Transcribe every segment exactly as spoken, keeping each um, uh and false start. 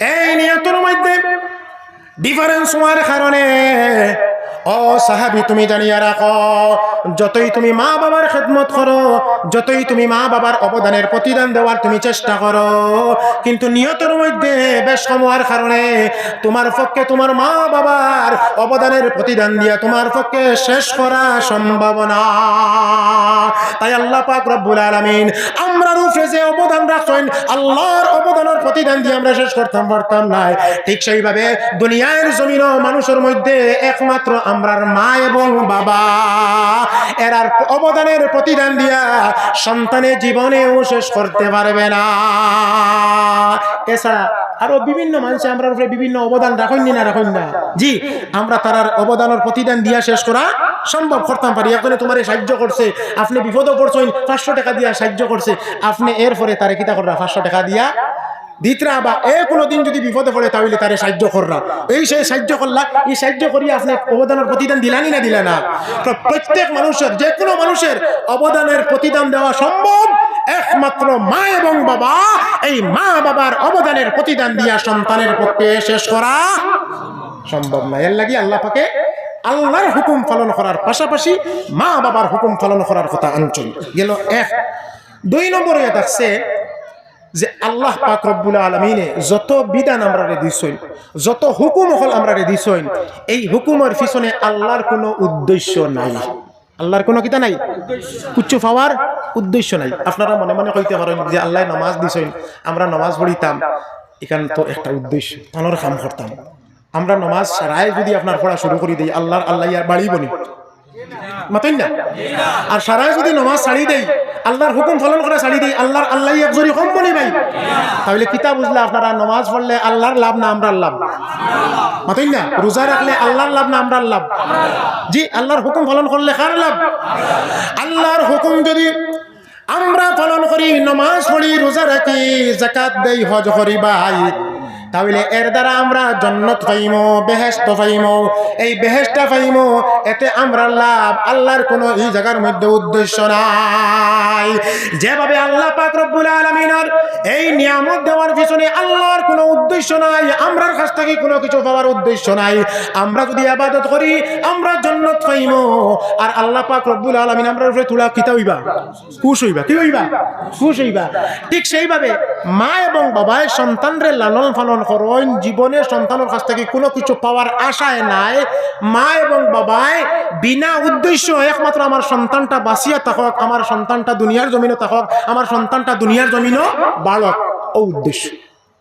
এই নিয়তর মধ্যে ডিফারেন্স হওয়ার কারণে, ও সাহাবী, তুমি জানিয়া রাখো, যতই তুমি মা বাবার খেদমত করো, যতই তুমি মা বাবার অবদানের প্রতিদান দেওয়ার তুমি চেষ্টা করো, কিন্তু নিয়তর মধ্যে বেশ কম হওয়ার কারণে তোমার পক্ষে তোমার মা বাবার অবদানের প্রতিদান দিয়া তোমার পক্ষে শেষ করা সম্ভব না। তাই আল্লাহ পাক রব্বুল আলামিন আমরার উপরে যে অবদান রাখছইন, আল্লাহর অবদানের প্রতিদান দিয়া আমরা শেষ করতাম পারতাম নায়। ঠিক সেইভাবে দুনিয়ার জমিনও মানুষের মধ্যে একমাত্র আমরার মা এবং বাবা, এরার অবদানের প্রতিদান দিয়া সন্তানে জীবনেও শেষ করতে পারবে না। এছাড়া আরো বিভিন্ন মানুষে আমরার উপরে বিভিন্ন অবদান রাখইন নি না, রাখইন না? জি, আমরা তারার অবদানের প্রতিদান দিয়া শেষ করা সম্ভব করতাম পারি। একজনে তোমারে সাহায্য করছে, আপনে বিপদো পড়ছইন, পাঁচশো টেকা দিয়া সাহায্য করছে, আপনে এরপরে তারে কিতা কররা? পাঁচশো টেকা দিয়া দিতরা, বা এ কোনো দিন যদি বিপদে পড়ে, তাইলে তারে সাহায্য কররা। এই সে সাহায্য করলা, এই সাহায্য করিয়া আপনে অবদানের প্রতিদান দিলা নি না দিলা না? প্র-, প্রত্যেক মানুষের, যে কোনো মানুষের অবদানের প্রতিদান দেওয়া সম্ভব একমাত্র মা এবং বাবা। এই মা বাবার অবদানের প্রতিদান দিয়া সন্তানের পক্ষে শেষ করা সম্ভব না। এর লাগি আল্লাহ পাকে আল্লাহর হুকুম পালন করার পাশাপাশি মা বাবার হুকুম পালন করার কথা আনছইন। গেল এক। দুই নম্বরে থাকছে যে আল্লাহ পাক রব্বুল আলামিনে যত বিধান আমরারে দিছইন, যত হুকুম অকল আমরারে দিছইন, এই হুকুমের পিছনে আল্লাহর কোনো উদ্দেশ্য নাই। আল্লাহর কোনো কিতা নাই, কুচ্ছু পাওয়ার উদ্দেশ্য নাই। আপনারা মনে মনে কইতে পারেন যে আল্লাহ নামাজ দিছইন, আমরা নামাজ পড়িতাম, এখান তো একটা উদ্দেশ্য, তানোর কাম করতাম। আমরা নামাজ ছাড়াই যদি আপনার পড়া শুরু করি দেই, আল্লাহর আল্লাহ আর বাড়িবো নি? মাতইন না? আর সারায় যদি নামাজ ছাড়ি দেই, আল্লাহর হুকুম পালন করা ছাড়ি দেই, আল্লাহর আল্লাহ এক জুড়ি কমবো নি ভাই? তাইলে কিতা বুঝলা আপনারা? নামাজ পড়লে আল্লাহর লাভ না আমরার লাভ? মাতইন না? রোজা রাখলে আল্লাহর লাভ না আমরার লাভ? জি, আল্লাহর হুকুম পালন করলে কার লাভ? আল্লাহর হুকুম যদি আমরা পালন করি, নামাজ পড়ি, রোজা রাখি, যাকাত দেই, হজ করি ভাই, তাইলে এর দ্বারা আমরা জন্নত পাইমু, বেহেশত পাইমু। এই বেহেশতটা পাইমু, এতে আমরার লাভ, আল্লাহর কোনো এই জাগার মধ্যে উদ্দেশ্য নাই। যেভাবে আল্লাহ পাক রব্বুল আলামিনের এই নিয়ামত দেওয়ার পিছনে আল্লাহর কোনো উদ্দেশ্য নাই, আমরার কাছ থাকি কোনো কিছু পাওয়ার উদ্দেশ্য নাই। আমরা যদি ইবাদত করি, আমরা জন্নত পাইমু। আর আল্লাহ পাক রব্বুল আলামিন আমরার উপরে তুলা কিতা অইবা? খুশ অইবা। কি অইবা? খুশ অইবা। ঠিক সেইভাবে মা এবং বাবায় সন্তানরে লালন পালন করইন, জীবনে সন্তানের কাছ থাকি কোনো কিছু পাওয়ার আশায় নায়। মা এবং বাবায় বিনা উদ্দেশ্য একমাত্র আমার সন্তানটা বাঁচিয়া থাকক, আমার সন্তানটা দুনিয়ার জমিনো থাকক, আমার সন্তানটা দুনিয়ার জমিনো বাড়ক, অউ উদ্দেশ্য।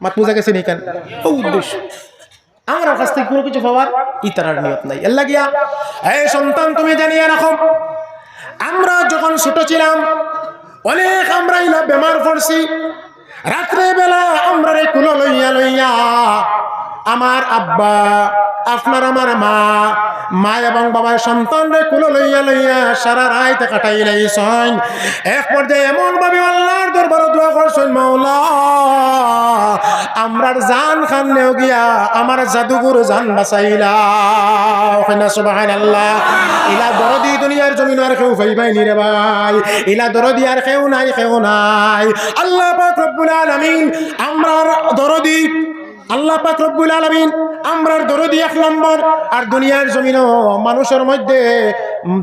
মাত বুঝা গেছে নি কেন? অউ উদ্দেশ্য। আমরার কাছ থাকি কোনো কিছু পাওয়ার ইতারার নিয়ত নাই। এর লাগিয়া, এই সন্তান, তুমি জানিয়া রাখো, আমরা যখন ছোট ছিলাম, অনেক আমরা ইলা বেমার পড়ছি। রাত্রে বেলা আমরারে কুলো লইয়া লইয়া আমার আব্বা, আপনার আমার মা, মা এবং বাবায় সন্তানরে কুলো লইয়া লইয়া সারা রাইত কাটাইলাইছইন। এক পর্যায়ে এমন ভাবে আল্লাহর দরবারো দোয়া করছইন, "মাওলা, আমরার জান খান নেও গিয়া, আমার জাদুগুর জান বাঁচাইলাও।" কইনা সুবহানাল্লাহ। ইলা দরদি দুনিয়ার জমিনো আর কেউ পাইবায় নি রে ভাই, ইলা দরদি আর কেউ নাই, কেউ নাই। আল্লাহ পাক রব্বুল আলামিন আমরার দরদি, আল্লাহ পাক রব্বুল আলামিন আমরার দরদি এক নম্বর। আর দুনিয়ার জমিনো মানুষর মধ্যে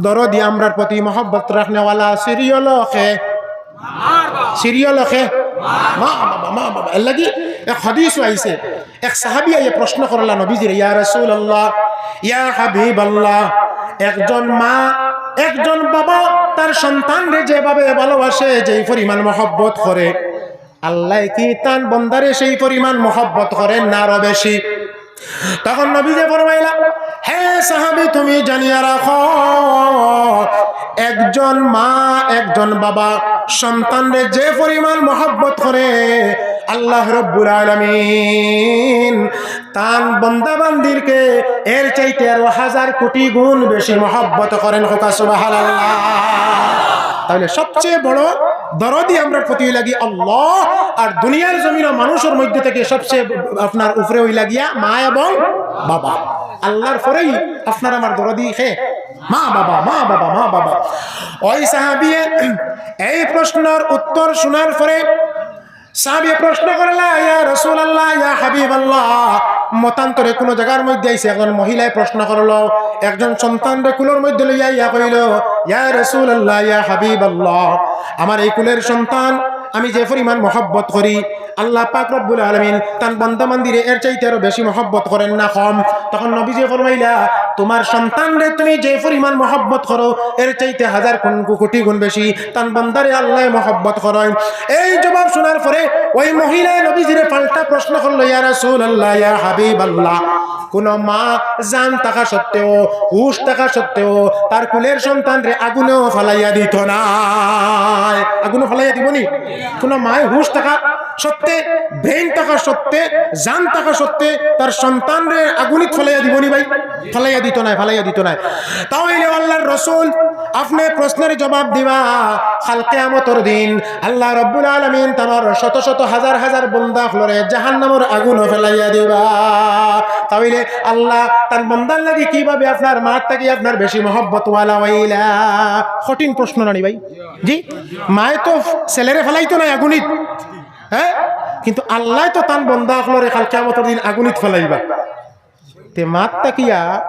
দরদি, আমরার প্রতি মহব্বত রাখনেওয়ালা সিরিয়াল কে? সিরিয়াল কে? মা বাবা, মা বাবা। এর লাগি এক হাদিসও আইছে, এক সাহাবী আইয়া প্রশ্ন করলা নবীজিরে, "ইয়া রাসূলুল্লাহ, ইয়া হাবিবাল্লাহ, একজন মা, একজন বাবা তার সন্তানরে যেভাবে ভালোবাসে, যেই পরিমাণ মহব্বত করে, আল্লায় কি তান বন্দারে সেই পরিমাণ মহব্বত করেন না আরো বেশি?" তখন নবীজি ফরমাইলা, "হে সাহাবী, তুমি জানিয়া রাখো, একজন মা, একজন বাবা সন্তানরে যে পরিমাণ মহব্বত করে, আল্লাহ রব্বুল আলামিন তান বন্দা বান্দিরকে এর চাইতে আরো হাজার কোটি গুণ বেশি মহব্বত করেন।" কউক্কা সুবহানাল্লাহ। তাইলে সবচেয়ে বড় দরদি আমরার প্রতি অইলা গি আল্লাহ, আর দুনিয়ার জমিনো মানুষর মধ্যে থাকি সবচেয়ে আপনার উপরে অইলা গিয়া মা এবং বাবা। আল্লাহর পরেই আপনার আমার দরদি কে? মা বাবা, মা বাবা, মা বাবা। ওই সাহাবিয়ে এই প্রশ্নর উত্তর শোনার পরে সাহাবীয়ে প্রশ্ন করলা, "ইয়া রাসূলুল্লাহ, ইয়া হাবিবাল্লাহ।" মতান্তরে কুনু জাগার মধ্যে আইছে, একজন মহিলায় প্রশ্ন করলো, একজন সন্তানরে কুলর মধ্যে লইয়া ইয়া কইল, "ইয়া রাসূলুল্লাহ, ইয়া হাবিবাল্লাহ, আমার এই কুলের সন্তান আমি যে পরিমাণ মহব্বত করি, আল্লাহ পাক রব্বুল আলামিন তান বন্দা বান্দিরে এর চাইতে আরো বেশি মহব্বত করেন না কম?" তখন নবীজি ফরমাইলা, "তোমার সন্তানরে তুমি যে পরিমাণ মহব্বত করো, এর চাইতে হাজার কোটি গুণ বেশি তান বন্দারে আল্লায় মহব্বত করইন।" এই জবাব শোনার পরে ওই মহিলায় নবীজিরে পাল্টা প্রশ্ন করলো, "ইয়া রাসূলুল্লাহ, ইয়া হাবিবাল্লাহ, কোন মা জান থাকা সত্ত্বেও, হুশ থাকা সত্ত্বেও তার কুলের সন্তানরে আগুনেও ফালাইয়া দিত নায়।" আগুনে ফালাইয়া দিবনি? কোন মায় হুশ থাকা সত্ত্বে, ব্রেইন থাকা সত্ত্বে, জান থাকা সত্ত্বে তার সন্তানরে আগুনিত ফালাইয়া দিবনি ভাই? ফালাইয়া দিত নায়, ফালাইয়া দিত নায়। তাইলে আল্লাহর রসুল, আপনে প্রশ্নের জবাব দিবা, কাল কিয়ামতর দিন আল্লাহ রব্বুল আলামিন তার শত শত হাজার হাজার বন্দা অকলরে জাহান্নামর আগুনো ফালাইয়া দিবা। তাইলে আল্লাহ তান বন্দার লাগি কিভাবে আপনার মার থাকি আপনার বেশি মহব্বতওয়ালা অইলা? কঠিন প্রশ্ন নানি ভাই? জি, মায়ে তো ছেলেরে ফালাইতো নায় আগুনিত, হ্যাঁ, কিন্তু আল্লায় তো তান বন্দা অকলরে কাল কিয়ামতর দিন আগুনিত ফালাইবা। তে মাত থাকিয়া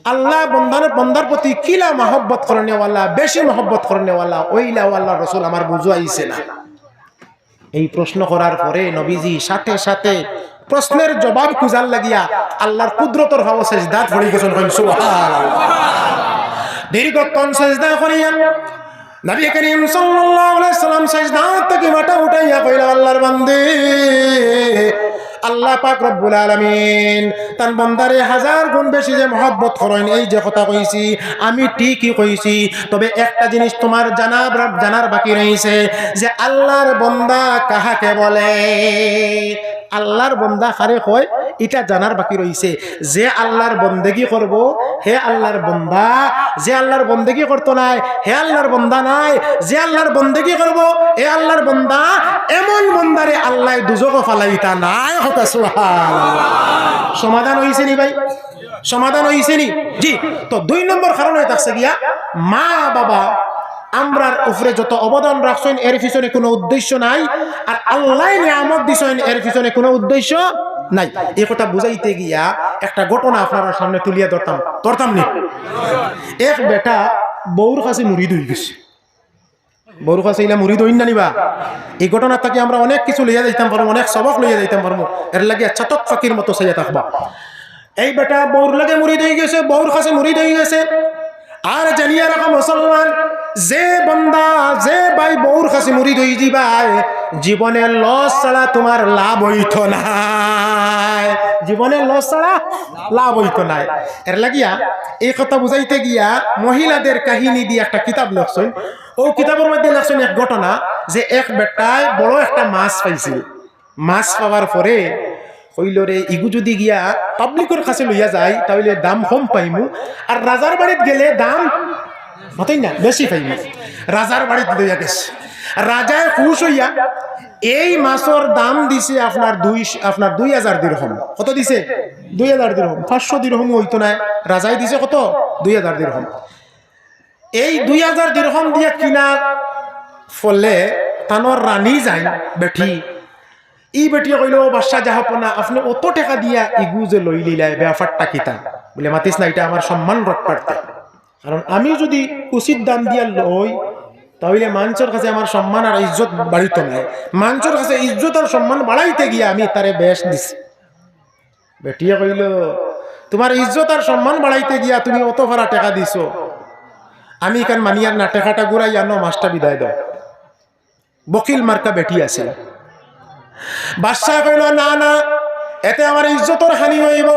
আল্লাহ বন্দার, বন্দার প্রতি কিলা মহব্বত করনেওয়ালা, বেশি মহব্বত করনেওয়ালা, ওইলা আল্লাহর রসুল আমার বুঝো আইছে না। এই প্রশ্ন করার পরে নবীজি সাথে সাথে প্রশ্নের জবাব খুঁজার লাগিয়া আল্লাহর কুদরতর হাওয়া সেজদাত পড়ি গেছেন। কইন সুবহানাল্লাহ। দীর্ঘক্ষণ সেজদা করিয়া নবী করিম সাল্লাল্লাহু আলাইহি সাল্লাম সেজদা থাকি মাথা উঠাইয়া কইলা, "আল্লাহর বান্দে, আল্লাহ পাক রব্বুল আলামিন তান বন্দারে হাজার গুণ বেশি যে মহব্বত করইন, এই যে কথা কইছি, আমি ঠিকই কইছি, তবে একটা জিনিস তোমার জানা, জানার বাকি রইছে যে আল্লাহর বন্দা কাহাকে বলে।" আল্লাহর বন্দা কারে কয়, ইটা জানার বাকি রইছে। যে আল্লাহর বন্দেগি করব, হে আল্লাহর বন্দা। যে আল্লাহর বন্দেগি করতো নায়, হে আল্লাহর বন্দা নায়। যে আল্লাহর বন্দেগি করব, হে আল্লাহর বন্দা। এমন বন্দারে আল্লায় দুজখো ফালাইতা নায়। কথা সুবহানাল্লাহ। সমাধান অইছে নি ভাই? সমাধান অইছে নি? জি। তো দুই নম্বর কারণ অই থাকছে গিয়া, মা বাবা আমরার উপরে যত অবদান রাখছইন, এর পিছনে কোনো উদ্দেশ্য নাই। আর আল্লায় নিয়ামত দিছইন, এর পিছনে কোনো উদ্দেশ্য নাই। এই কথা বুঝাইতে গিয়া একটা ঘটনা আপনারার সামনে তুলিয়া ধরতাম, ধরতাম নি? এক বেটা বউর কাছে মুরিদ অই গেছে। বউর কাছে ইলা মুরিদ অইন না নি বা? এই ঘটনা থাকি আমরা অনেক কিছু লইয়া যাইতাম পারমু, অনেক সবক লইয়া যাইতাম পারমু। এর লাগি চাতক পাখির মতো চাইয়া থাকবা। এই বেটা বউর লগে মুরিদ অই গেছে, বউর কাছে মুরিদ অই গেছে। আর জানিয়া রাখো মুসলমান, যে বন্দা, যে ভাই বউর কাছে মুরিদ অই যিবায়, জীবনে লস ছাড়া তোমার লাভ অইতো নায়, জীবনে লস ছাড়া লাভ অইতো নায়। এর লাগিয়া এই কথা বুঝাইতে গিয়া মহিলাদের কাহিনী দিয়া একটা কিতাব লেখছইন। অউ কিতাবর মধ্যে লেখছইন এক ঘটনা, যে এক বেটায় বড় একটা মাছ পাইছিল। মাছ পাওয়ার পরে কইল, "রে, ইগু যুদি গিয়া পাবলিকর কাছে লইয়া যাই, তাইলে দাম কম পাইমু, আর রাজার বাড়িত গেলে দাম, মাতইন না, বেশি পাইমু।" রাজার বাড়িত লইয়া গেছে। রাজায় খুশ অইয়া এই মাছর দাম দিছে আপনার দুই, আপনার দুই হাজার দিরহম। কত দিছে? দুই হাজার দিরহম। পাঁচশো দিরহমও অইতো নায়। রাজায় দিছে কত? দুই হাজার দিরহম। এই দুই হাজার দিরহম দিয়া কিনা ফলে তানর রানী যাইন বেটি। ই বেটিয়ে কইল, "ও বাদশা জাহাপনা, আপনে অত টেকা দিয়া ইগু যে লইলিলায়, ব্যাপারটা কিতা?" বুলে, "মাতিস না, ইটা আমার সম্মান রক্ষার্থে। কারণ আমি যুদি উচিত দাম দিয়া লই, তাইলে মানষর কাছে আমার সম্মান আর ইজ্জত বাড়িতো নায়। মানষর কাছে ইজ্জত আর সম্মান বাড়াইতে গিয়া আমি তারে বেশ দিছি।" বেটিয়ে কইল, "তোমার ইজ্জত আর সম্মান বাড়াইতে গিয়া তুমি অত ফারা টেকা দিছো, আমি ইখান মানিয়ার না, টেকাটা ঘুরাই আনো, মাছটা বিদায় দেও।" বকিল মার্কা বেটি আছিল। বাদশায় কইল, "না, না, এতে আমার ইজ্জতর হানি অইবো,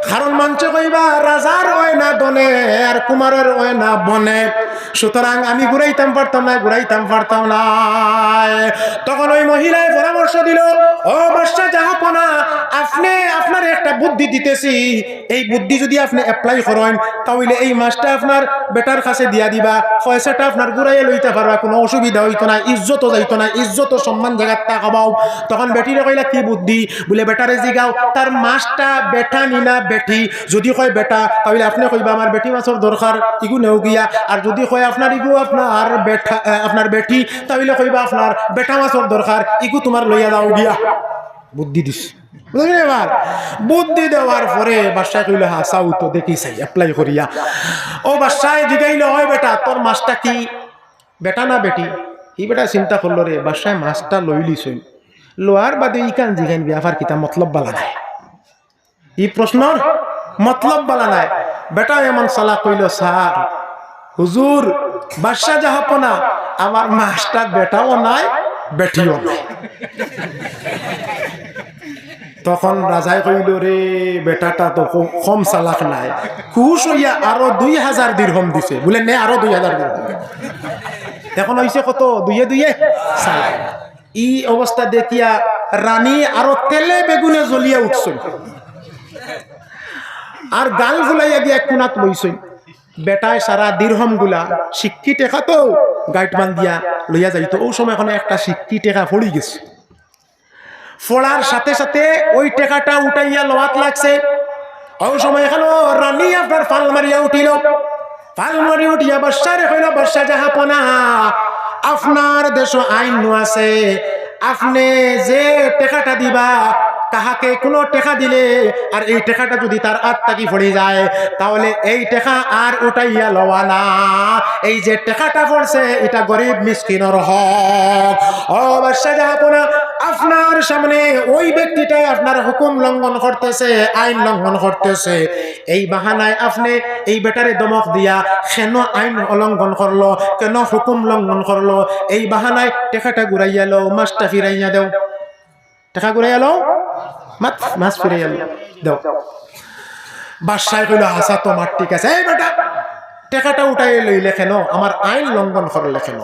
কারণ মানষে কইবা রাজার অয় না ধনে আর কুমারর অয় না বনে, সুতরাং আমি ঘুরাইতাম পারতাম না, ঘুরাইতাম পারতাম না।" তখন ওই মহিলায় পরামর্শ দিল, "ও বাদশা জাহাপনা, আপনে আপনারে একটা বুদ্ধি দিতেছি, এই বুদ্ধি যুদি আপনে apply করইন, তা অইলে এই মাছটা আপনার বেটার কাছে দিয়া দিবা, পয়সাটা আপনার ঘুরাইয়া লইতা পারবা, কুনু অসুবিধা অইতো নায়, ইজ্জত যাইতো নায়, ইজ্জত সম্মান জাগাত থাকবো। তখন বেটিরে কইলা, "কি বুদ্ধি?" বুলে, "বেটারে জিগাও, তার মাছটা বেটা নি না বেটি? যুদি কয় বেটা, তা অইলে আপনে কইবা, 'আমার বেটি মাছর দরকার, ইগু নেও গিয়া।' আর যুদি কয়, 'আপনার ইগু আপনার বেটা, আহ, আপনার বেটি,' তা অইলে কইবা, 'আপনার বেটা মাছর দরকার, ইগু তুমার লইয়া যাও গিয়া।'" বুদ্ধি দিছে। বুঝলি এবার? বুদ্ধি দেওয়ার পরে বাদশায় কইলো, "হ্যাঁ, চাও তো দেখি চাই, apply করিয়া।" ও বাদশায় জিগাইলো, "ওই বেটা, তোর মাছটা কি বেটা না বেটি?" ই বেটা চিন্তা করলো রে, বাদশায় মাছটা লইলিছইন, লওয়ার বাদে ইখান জিগাইন ব্যাপার কিতা, মতলব বালা নায়। ই প্রশ্নর মতলব বালা নায়। বেটা এমন চালাক কইলো, "স্যার, হুজুর, বাদশা জাহাপনা, আমার মাছটা বেটাও নায়, বেটিও নায়।" তখন রাজায় কইলো, "রে, বেটাটা তো ক-, কম চালাক নায়।" খুশ অইয়া আরো দুই হাজার দিরহম দিছে। বুলে, "নে, আরো দুই হাজার দিরহম।" এখন অইছে কত? দুইয়ে দুইয়ে চাইর। ই অবস্থা দেখিয়া রানী আরো তেলে বেগুনে জ্বলিয়া উঠছইন, আর গাল ফুলাইয়া দিয়া এক কুনাত বইছইন। বেটায় সারা দিরহম গুলা, সিক্কি টেকা তো, গাইট বান্ধিয়া লইয়া যাইতো। অউ সময় অখানো একটা সিক্কি টেকা পড়ি গেছে। পড়ার সাথে সাথে ওই টেকাটা উঠাইয়া লওয়াত লাগছে। অউ সময় অখানো রানী আপনার ফাল মারিয়া উঠিলো। ফাল মারি উঠিয়া বাদশারে কইলো, "বাদশা জাহাপনা, আপনার দেশো আইন নু আছে, আপনে যে টেকাটা দিবা, কাহাকে কুনু টেকা দিলে আর এই টেকাটা যুদি তার আত থাকি পড়ি যায়, তা অইলে এই টেকা আর উঠাইয়া লওয়া না। এই যে টেকাটা পড়ছে, ইটা গরিব মিসকিনর হক।" ও বাদশা জাহাপনা, আপনার সামনে ওই ব্যক্তিটায় আপনার হুকুম লঙ্ঘন করতেছে, আইন লঙ্ঘন করতেছে। এই বাহানায় আপনে এই বেটারে ধমক দিয়া কেন আইন লঙ্ঘন করলো, কেন হুকুম লঙ্ঘন করলো, এই বাহানায় টেকাটা ঘুরাইয়া লও, মাছটা ফিরাইয়া দেও। টেকা ঘুরাইয়া লও, মাছ, মাছ ফিরাইয়া লও, দেও। বাদশায় কইলো, "হাছা তো মাত ঠিক আছে। এই বেটা, টেকাটা উঠাই লইলে কেন? আমার আইন লঙ্ঘন করলে কেন?"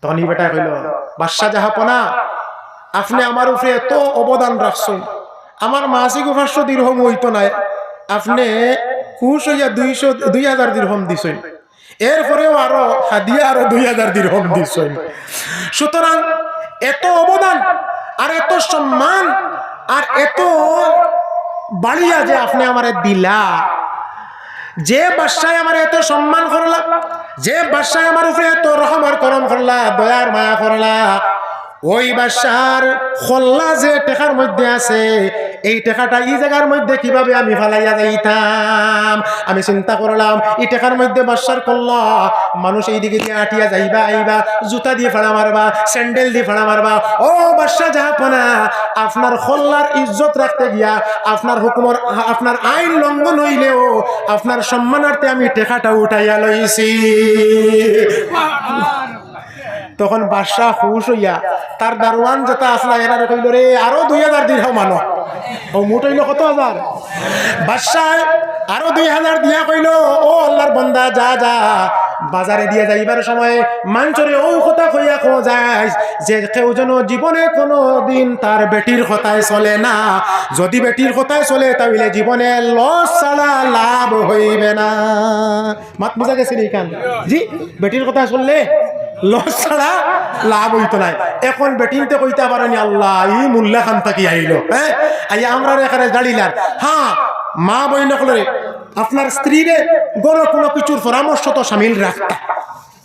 তখন ই বেটায় কইলো, "বাদশা জাহাপনা, আপনে আমার উপরে এত অবদান রাখছইন, আমার মাসিক পাঁচশো দিরহম অইতো নায়, আপনে খুশ অইয়া দুইশো, দুই হাজার দিরহম দিছইন, এরপরেও আরো হাদিয়া আরো দুই হাজার দিরহম দিছইন। সুতরাং এত অবদান আর এত সম্মান আর এত বাড়িয়া যে আপনে আমারে দিলা, যে বাদশায় আমারে এত সম্মান করলা, যে বাদশায় আমার উপরে এত রহম আর করম করলা, দয়ার মায়া করলা, ওই বাদশার কল্লা যে টেকার মধ্যে আছে, এই টেকাটা ই জাগার মধ্যে কিভাবে আমি ফালাইয়া যাইতাম?" আমি চিন্তা করলাম, ই টেকার মধ্যে বাদশার কল্লা, মানুষ এই দিকে দিয়া আটিয়া যাইবা আইবা, জুতা দিয়া ফাড়া মারবা, স্যান্ডেল দিয়া ফাড়া মারবা। ও বাদশা জাহাপনা, আপনার কল্লার ইজ্জত রাখতে গিয়া, আপনার হুকুমর, আপনার আইন লঙ্ঘন অইলেও আপনার সম্মানার্থে আমি টেকাটা উঠাইয়া লইছি। তখন বাদশা খুশ অইয়া তার দারোয়ান যেটা আসলা, এরারে কইলো, "রে, আরো দুই হাজার দিরহম আনো।" ও মোট অইলো কত হাজার? বাদশায় আরো দুই হাজার দিয়া কইলো, "ও আল্লার বন্দা, যা, যা, বাজারে দিয়া যাইবার সময় মানষরে অউ কথা কইয়া কও যাইস যে কেউ যেন জীবনে কোনো দিন তার বেটির কথায় চলে না। যদি বেটির কথায় চলে, তা অইলে জীবনে লস ছাড়া লাভ অইবে না।" মাত বুঝা গেছে নি ইখান? জি, বেটির কথায় চললে লস ছাড়া লাভ অইতো নায়। এখন বেটিন্তে কইতা পারে নি, "আল্লা, ই মুল্লা খান থাকি আইলো, হ্যাঁ?" আইয়া আমরারে এখানে দাঁড়িলার। হ্যাঁ, মা বইন অকলরে, আপনার স্ত্রীরে ঘরো কোনো কিছুর পরামর্শ তো শামিল রাখতা,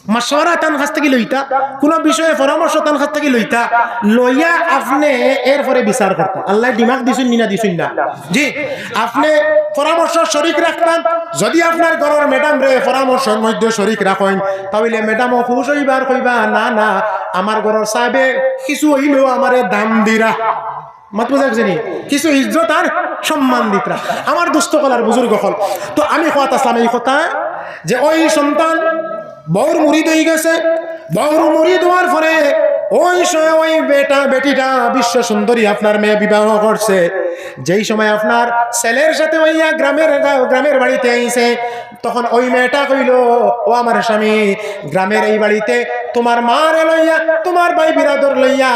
মাশওয়ারা তান কাছ থাকি লইতা, কোনো বিষয়ে পরামর্শ তান কাছ থাকি লইতা, লইয়া আপনে এরপরে বিচার করতা। আল্লায় দিমাগ দিছইন নি না দিছইন না? জি, আপনে পরামর্শ শরিক রাখতা। যদি আপনার ঘরর ম্যাডামরে পরামর্শর মধ্যে শরিক রাখইন, তা অইলে ম্যাডামও খুশ অইবা আর কইবা, "না, না, আমার ঘরর সাবে কিছু অইলেও আমারে দাম দিরা।" মাত বুঝা গেছে নি? কিছু ইজ্জত আর সম্মান দিতরা। আমার দোস্ত অকল আর বুজুর্গ অকল, তো আমি কওয়াত আসলাম এই কথা যে ওই সন্তান বউর মুরিদ অই গেছে, বউর মুরিদ অওয়ার পরে ওই সময় ওই বেটা, বেটিটা বিশ্ব সুন্দরী আপনার মেয়ে বিবাহ করছে। যেই সময় আপনার ছেলের সাথে অইয়া গ্রামের, গ্রামের বাড়িতে আইছে, তখন ওই মেয়েটা কইলো, "ও আমার স্বামী, গ্রামের এই বাড়িতে তুমার মারে লইয়া, তুমার ভাই বিরাদর লইয়া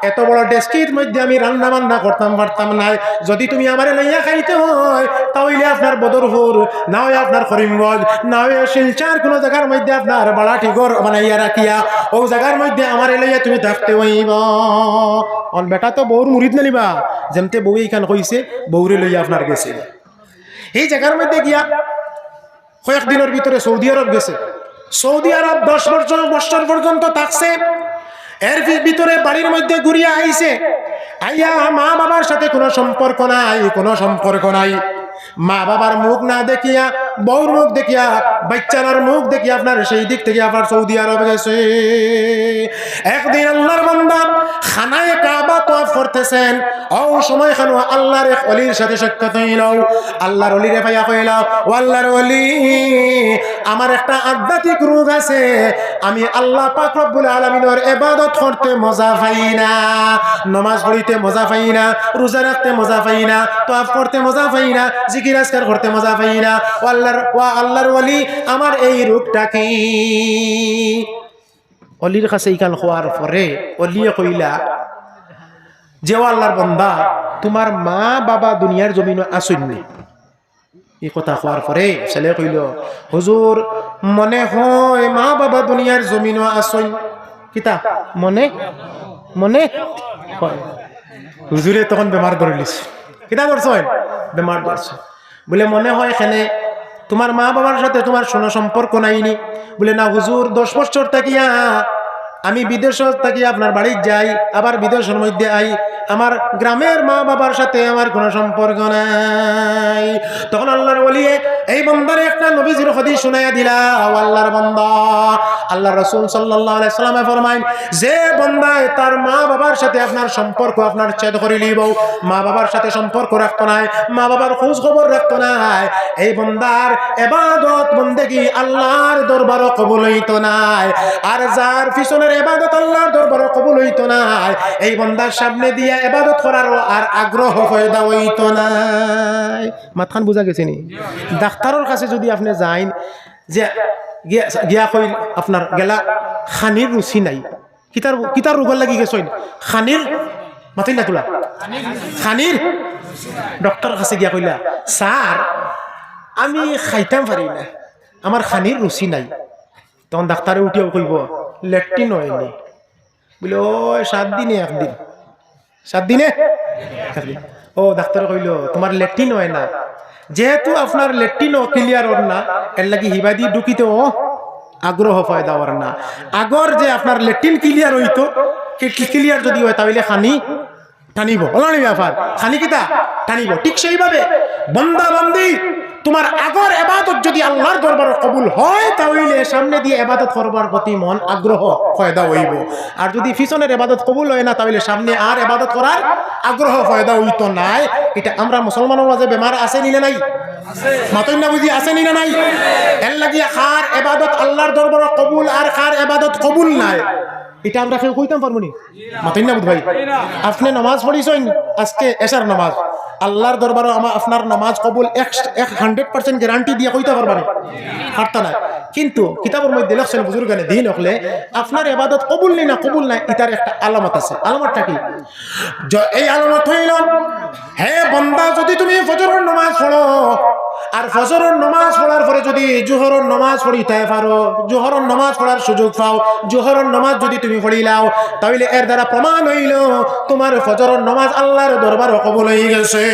এত বড় ডেস্কির মধ্যে আমি রান্না বান্না করতাম পারতাম নায়। যদি তুমি আমারে লইয়া খাইতে হয়, তা অইলে আপনার বদরপুর, না অয় আপনার করিমগঞ্জ, না অয় শিলচর, কুনু জাগার মধ্যে আপনার ভাড়াটি ঘর বানাইয়া রাখিয়া অউ জাগার মধ্যে আমারে লইয়া তুমি থাকতে অইবো। অন বেটা তো বউর মুরিদ না নি বা, যেমতে বউয়ে ইখান কইছে, বউরে লইয়া আপনার গেছে। এই জাগার মধ্যে গিয়া কয়েক দিনর ভিতরে সৌদি আরব গেছে। সৌদি আরব দশ বছর, বছর পর্যন্ত থাকছে। এর ভি-, ভিতরে বাড়ির মধ্যে ঘুরিয়া আইছে। আইয়া মা বাবার সাথে কুনু সম্পর্ক নাই, কুনু সম্পর্ক নাই। মা বাবার মুখ না দেখিয়া, বউর মুখ দেখিয়া, বাইচ্চারার মুখ দেখিয়া আপনার সেই দিক থাকি আপনার সৌদি আরব গেছে। একদিন আল্লাহর বান্দা খানায়ে কাবা তওয়াফ করতেছেন, অউ সময় খানো আল্লাহর এক অলির সাথে সাক্ষাৎ অইল। আল্লাহর অলিরে পাইয়া কইলা, "ও আল্লাহর অলি, আমার একটা আধ্যাত্মিক রোগ আছে, আমি আল্লাহ পাক রব্বুল আলামিনর ইবাদত করতে মজা পাই না, নমাজ পড়িতে মজা পাই না, রোজা রাখতে মজা পাই না, তওয়াফ করতে মজা পাই না, জিকির আজকার করতে মজা পাই না। ও আল্লাহর, ও আল্লাহর অলি, আমার এই রোগটা কি?" অলির কাছে ইখান কওয়ার পরে অলিয়ে কইলা যে, "ও আল্লাহর বান্দা, তুমার মা বাবা দুনিয়ার জমিনো আছইন নি?" ই কথা কওয়ার পরে ছেলে কইল, "হুজুর, মনে হয় মা বাবা দুনিয়ার জমিনো আছইন।" কিতা? মনে, মনে হয়। হুজুরে তখন বেমার ধরিলিছে। কিতা ধরছইন? বেমার ধরছে। বুলে, "মনে হয় কেনে তুমার মা বাবার সাথে তুমার কুনু সম্পর্ক নাই নি?" বুলে, "না হুজুর, দশ বছর থাকিয়া আমি বিদেশ থাকিয়া আপনার বাড়িত যাই, আবার বিদেশর মধ্যে আই, আমার গ্রামের মা বাবার সাথে আমার কুনু সম্পর্ক নাই।" তখন আল্লাহর ওলিয়ে এই বান্দারে একটা নবীজির হাদিস শুনাইয়া দিলা, "ও আল্লাহর বান্দা।" আল্লাহর রাসূল সাল্লাল্লাহু আলাইহি ওয়াসাল্লামে ফরমাইন, যে বান্দায় তার মা বাবার সাথে আপনার সম্পর্ক আপনার ছেদ করিলিবো, মা বাবার সাথে সম্পর্ক রাখতো নায়, মা বাবার খোঁজ খবর রাখতো নায়, এই বান্দার ইবাদত বন্দেগি আল্লাহর দরবারো কবুল অইতো নায়। আর যার পিছনের ইবাদত আল্লাহর দরবারো কবুল অইতো নায়, এই বান্দার সামনে দিয়া ইবাদত করারও আর আগ্রহ পয়দা অইতো নায়। মাতখান বুঝা গেছে নি? ডাক্তারর কাছে যুদি আপনে যাইন, যে গিয়া, গিয়া কইল আপনার গেলা খানির রুচি নাই, কিতার, কিতার রোগর লাগি গেছইন? খানির, মাতইন না তুলা, খানির ডাক্তারর কাছে গিয়া কইলা, "স্যার, আমি খাইতাম পারি না, আমার খানির রুচি নাই।" তখন ডাক্তারে উঠিয়াউ কইবো, "লেট্রিন অয়নি।" বুলে, "ওই সাত দিনে একদিন, সাত দিনে একদিন।" ও ডাক্তারে কইলো, "তুমার লেট্রিন অয় না, যেহেতু আপনার লেট্রিনও ক্লিয়ার অর না, এরলাগি হিবাদি ঢুকিতেও আগ্রহ পয়দা অর না। আগর যে আপনার লেট্রিন ক্লিয়ার অইতো, ক্লিয়ার যুদি অয়, তা অইলে খানি টানিবো।" অলা নি ব্যাপার? খানি কিতা? টানিবো। ঠিক সেইভাবে বান্দা বান্দি, তুমার আগর ইবাদত যুদি আল্লাহর দরবারো কবুল অয়, তা অইলে সামনে দিয়া ইবাদত করবার প্রতি মন আগ্রহ পয়দা অইবো। আর যুদি পিছনের ইবাদত কবুল অয় না, তা অইলে সামনে আর ইবাদত করার আগ্রহ পয়দা অইতো নায়। ইটা আমরা মুসলমানর মাঝে বেমার আছে নি না নাই? মাতইন না বুঝি, আছে নি না নাই? এরলাগি কার ইবাদত আল্লাহর দরবারো কবুল আর কার ইবাদত কবুল নায়, ইটা আমরা কেউ কইতাম পারমু নি? মাতইন না বুঝ ভাই। আপনে নামাজ পড়িছইন, আজকে এশার নামাজ, আল্লাহর দরবারো আমা-, আপনার নামাজ কবুল এক, এক hundred percent গ্যারান্টি দিয়া কইতা পারবা নি? পারতা নায়। কিন্তু কিতাবর মধ্যে লেখছইন বুজুর্গানে দিন অকলে, আপনার ইবাদত কবুল নি না কবুল নায়, ইটার একটা আলামত আছে। আলামতটা কি? য-, এই আলামত অইলো, হে বান্দা, যুদি তুমি ফজরর নামাজ পড়ো, আর ফজরর নামাজ পড়ার পরে যুদি জোহরর নামাজ পড়িতায় পারো, জোহরর নামাজ পড়ার সুযোগ পাও, জোহরর নামাজ যুদি তুমি পড়িলাও, তা অইলে এর দ্বারা প্রমাণ অইলো তুমার ফজরর নামাজ আল্লাহর দরবারো কবুল অইগেছে।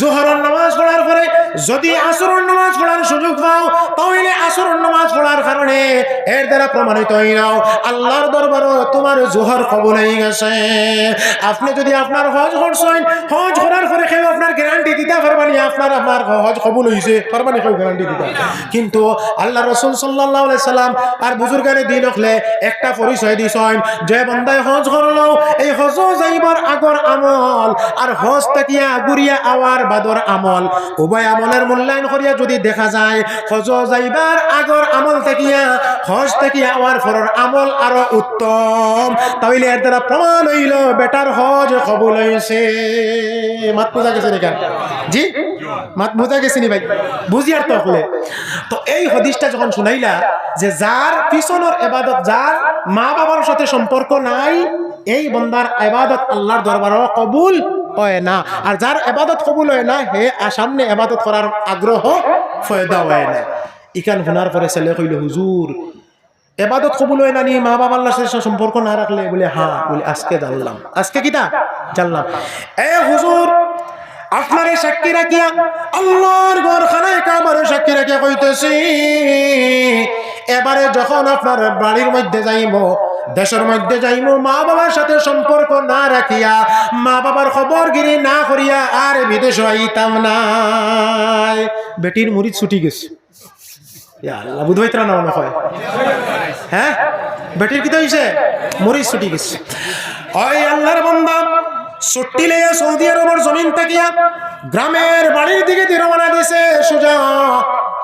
জোহরর নামাজ পড়ার পরে যুদি আসরর নামাজ পড়ার সুযোগ পাও, তা অইলে আসরর নামাজ পড়ার কারণে এর দ্বারা প্রমাণিত অইলো আল্লাহর দরবারো তুমার জোহর কবুল অইগেছে। আপনে যুদি আপনার হজ করছইন, হজ করার পরে কেউ আপনার গ্যারান্টি দিতা পারবা নি, আপনার, আপনার হজ কবুল অইছে, পারবা নি কেউ গ্যারান্টি দিতা? কিন্তু আল্লাহর রাসূল সাল্লাল্লাহু আলাইহি সাল্লাম আর বুজুর্গানে দিন অকলে একটা পরিচয় দিছইন, যে বান্দায় হজ করলো, এই হজো যাইবার আগর আমল আর হজ থাকিয়া ঘুরিয়া আওয়ার বাদর আমল, উভয় আমলর মূল্যায়ন করিয়া যুদি দেখা যায়, হজো যাইবার আগর আমল থাকিয়া হজ থাকিয়া আওয়ার পরর আমল আরো উত্তম, তা অইলে এর দ্বারা প্রমাণ অইলো বেটার হজ কবুল অইছে। মাত বুঝা গেছে নি? জি, মাত বুঝা গেছে নি ভাই? বুঝিয়ার তো হকলে। তো এই হাদিসটা যখন শুনাইলা যে যার পিছনর এবাদত, যার মা বাবার সাথে সম্পর্ক নাই, এই বন্দার এবাদত আল্লাহর দরবারো কবুল অয় না। আর যার এবাদত কবুল অয় না, হে আর সামনে এবাদত করার আগ্রহ পয়দা অয় না। ইখান হুনার পরে ছেলে কইল, "হুজুর, এবাদত কবুল অয় না নি মা বাবার সাথে সম্পর্ক না রাখলে?" বলে, "হ্যাঁ।" বলে, "আজকে জানলাম।" আজকে কিতা জানলাম? এ হুজুর, আপনারে সাক্ষী রাখিয়া, আল্লাহর ঘর খানায় কাবারে সাক্ষী রাখিয়া কইতেছি, এবারে যখন আপনার বাড়ির মধ্যে যাইমু, দেশর মধ্যে যাইমু, মা বাবার সাথে সম্পর্ক না রাখিয়া, মা বাবার খবরগিরি না করিয়া আর বিদেশ আইতাম নায়। বেটির মুরিদ ছুটি গেছে। ইয়া আল্লাহ, বুঝ পাইতরা না মনে হয়? হ্যাঁ, বেটির কিতা অইছে? মুরিদ ছুটি গেছে। ওই আল্লাহর বান্দা ছুটি লইয়া সৌদি আরবর জমিন থাকিয়া গ্রামের বাড়ির দিকে দি রওনা দিছে। সোজা